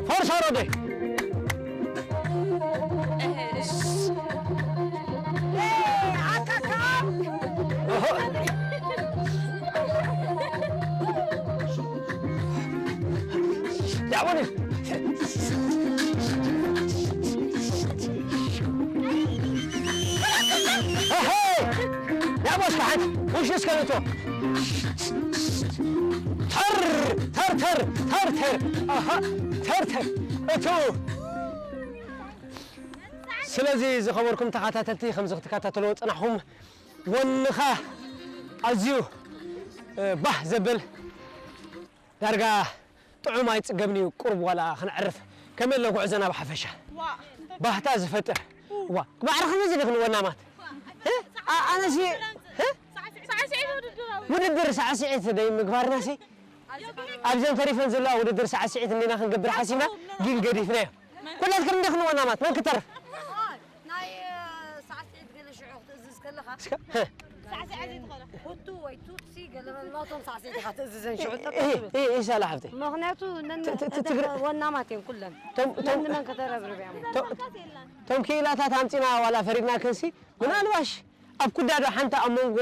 ፈርሻ ሮዴ ስለዚ ዝኸበርኩም ተኸታተልቲ ከምዚ ክትከታተልዎ ዝጸናሕኹም ወንኻ ኣዝዩ ባህ ዘብል ዳርጋ ጥዑም ኣይጽገብን እዩ ቁሩብ ዋላ ክነዕርፍ ከመይ ኣሎ ጉዕዞና ብሓፈሻ ባህታ ዝፈጥር ዋ ማዕረ ከመዚ ዲኽን ወናማት ኣነሲ ውድድር ሳዕስዒት ደይ ምግባርናሲ ኣብዘን ተሪፈን ዘለዋ ውድድር ሳዕስዒት እንዲና ክንገብር ሓሲብና ግን ገዲፍናዮ ኩላትክን እንዲኽን ወናማት መን ክተርፍ ናይ ሳዕስዒት ገለ ሽዑ ክትእዝዝ ከለኻ ሳዕስዒት ዘይትኽእሎ ሁቱ ወይ ቱትሲ ገለ ናቶም ሳዕስዒት ኢኻ ትእዝዘን ሽዑ ኢሳላ ሓብተይ ምኽንያቱ ወናማት እዮም ኩለን መን መን ከተረብርብ እዮም ቶም ክኢላታት ኣምፂና ዋላ ፈሪድና ክንሲ ምናልባሽ ኣብ ኩዳዶ ሓንቲ ኣብ መንጎ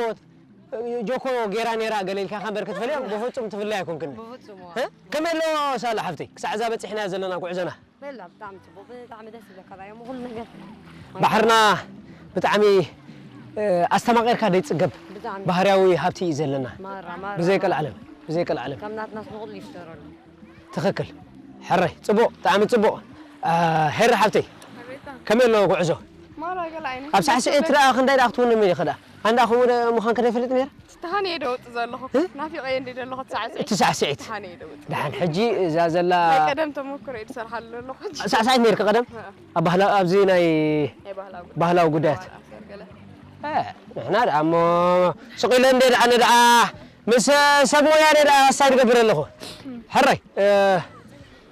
ጆኮ ጌራ ኔራ ገለ ኢልካ ከንበር ክትፈልዮ ብፍፁም ትፍለይ ኣይኮንክን ከመይ ኣለዎ ሳላ ሓብተይ ክሳዕ እዛ በፂሕና ዘለና ጉዕዞና በላ ብጣዕሚ ፅቡቅ ብጣዕሚ ደስ ይብለካ ራእዮም ኩሉ ነገር ባሕርና ብጣዕሚ ኣስተማቂርካ ደይፅገብ ባህርያዊ ሃብቲ እዩ ዘለና ብዘይ ቀልዓለም ብዘይ ቀልዓለም ከም ናትናስ ንኩሉ ይፍጠረሉ ትኽክል ሕራይ ፅቡቅ ብጣዕሚ ፅቡቅ ሄሪ ሓብተይ ከመይ ኣለዎ ጉዕዞ ኣብ ሳዕስዒት ደኣ ክንደይ ደኣ ክትውንን ኢኺ ደኣ? ኣንዳ ከምኡ ደ-፣ ምዃንኪ ዶ ይፈልጥ ነይረ? ተሃንየ ዶ ወጽእ ዘለኹ? እ? ናፊቐዮ እንዲ ዘለኹ ሳዕስዒት። እቲ ሳዕስዒት። ተሃንየ ዶ ወጽእ። ደሓን ሕጂ እዛ ዘላ ናይ ቀደም ተመክሮ እዩ ዝሰርሓሉ ዘለኹ ሕጂ። ሳዕስዒት ነይርኪ ቀደም? እ። ኣብ ባህላ-፣ ኣብዚ ናይ ናይ ባህላዊ ጉዳይ። ባህላዊ ጉዳያት። ባህላዊ ጉዳያት። እ፣ ንሕና ደኣ እሞ ስቕ ኢለ እንደ ደኣ፣ ኣነ ደኣ ምስ ሰብ ሞያ እየ ደኣ ኣሳይ ዝገብር ኣለኹ። ሕራይ፣ እ፣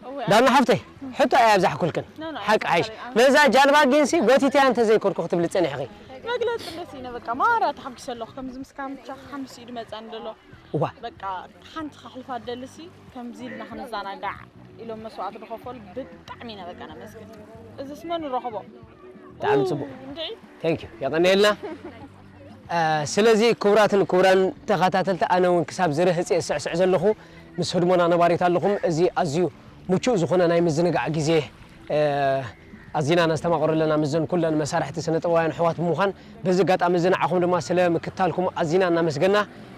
እወ፣ ዳና ሓፍተይ፣ ሕቶ ኣይኣብዛሕኩልክን። ኖ፣ ኖ፣ ሓቂ ሓይሽ። ኣይተሳሰረን። ነዛ ጃልባ ጊንሲ ጎቲተያ እንተ ዘይኮንኩ ክትብሊ ጸኒሕኺ። መግለጺ ደስ ኢነ፣ በቃ፣ ማራ ተሓጒሰ ኣለኹ። ከምዚ ምስ ካምቻ ሓምስ ኢዱ መጻኒ ዘሎ። እዋ። በቃ፣ ሓንቲ ከሕልፋ ደልሲ፣ ከምዚ ኢልና ክንዘናጋዕ ኢሎም መስዋእቲ ዝኸፈሉ ብጣዕሚ ኢና፣ በቃ፣ ነመስግን። እዚስ መን ንረኽቦ? ብጣዕሚ ጽቡቕ። እንድዒ። Thank you። የቐንየልና። እ፣ ስለዚ ክቡራትን ክቡራን ተኸታተልቲ፣ ኣነ እውን ክሳብ ዝርህጽ እየ ዝስዕስዕ ዘለኹ። ምስ ህድሞና ነባሪት ኣለኹም። እዚ ኣዝዩ ምቹእ ዝኾነ ናይ ምዝንጋዕ ግዜ፣ እ፣ ኣዚና ነስተማቕሮ ኣለና ምስዘን ኩለን መሳርሕቲ ስነ ጥበባውያን ኣሕዋት ብምዃን፣ በዚ ኣጋጣሚ እዚ ንዓኹም ድማ ስለ ምክታልኩም ኣዚና እናመስገና፣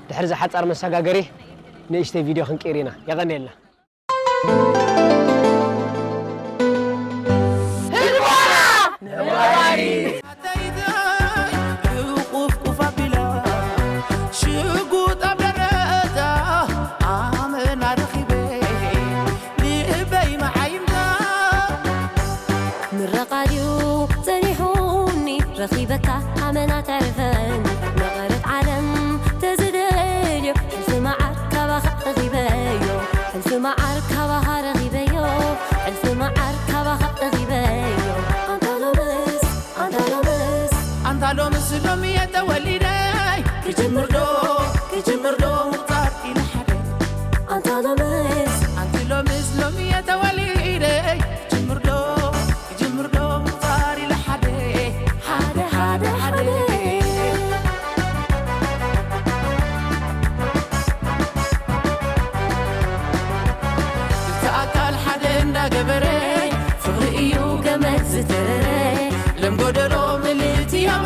ድሕሪ እዚ ሓጻር መሰጋገሪ ንእሽተይ ቪድዮ ክንቅይር ኢና። የቐንየልና። ምረቓ ድዩ ጸኒሑኒ ረኺበካ ኣመና ተርፈኒ መቐረት ዓለም ተዝደልዮ ሕልፊ መዓር ካባኻ ረኺበዮ ሕልፊ መዓር ካባኻ ረኺበዮ ሕልፊ መዓር ካባኻ ረኺበዮ ኣንታ ሎምስ ኣንታ ሎምስ ኣንታ ሎምስ ሎሚ የተወሊደይ ክጅምር ዶ ክጅምር ዶ ሙጣር ኢለ ሓደ ኣንታ ሎምስ ኣንቲ ሎምስ ሎሚ የተወሊደይ ክጅምር ዶ ክጅምር ዶ ሙጣር ኢለ ሓደ ሓደ ሓደ ሓደ እቲ ኣካል ሓደ እንዳገበረ ፍቕሪ እዩ ገመድ ዝተረረ ለም ጎደሎ ምልእቲ ያባ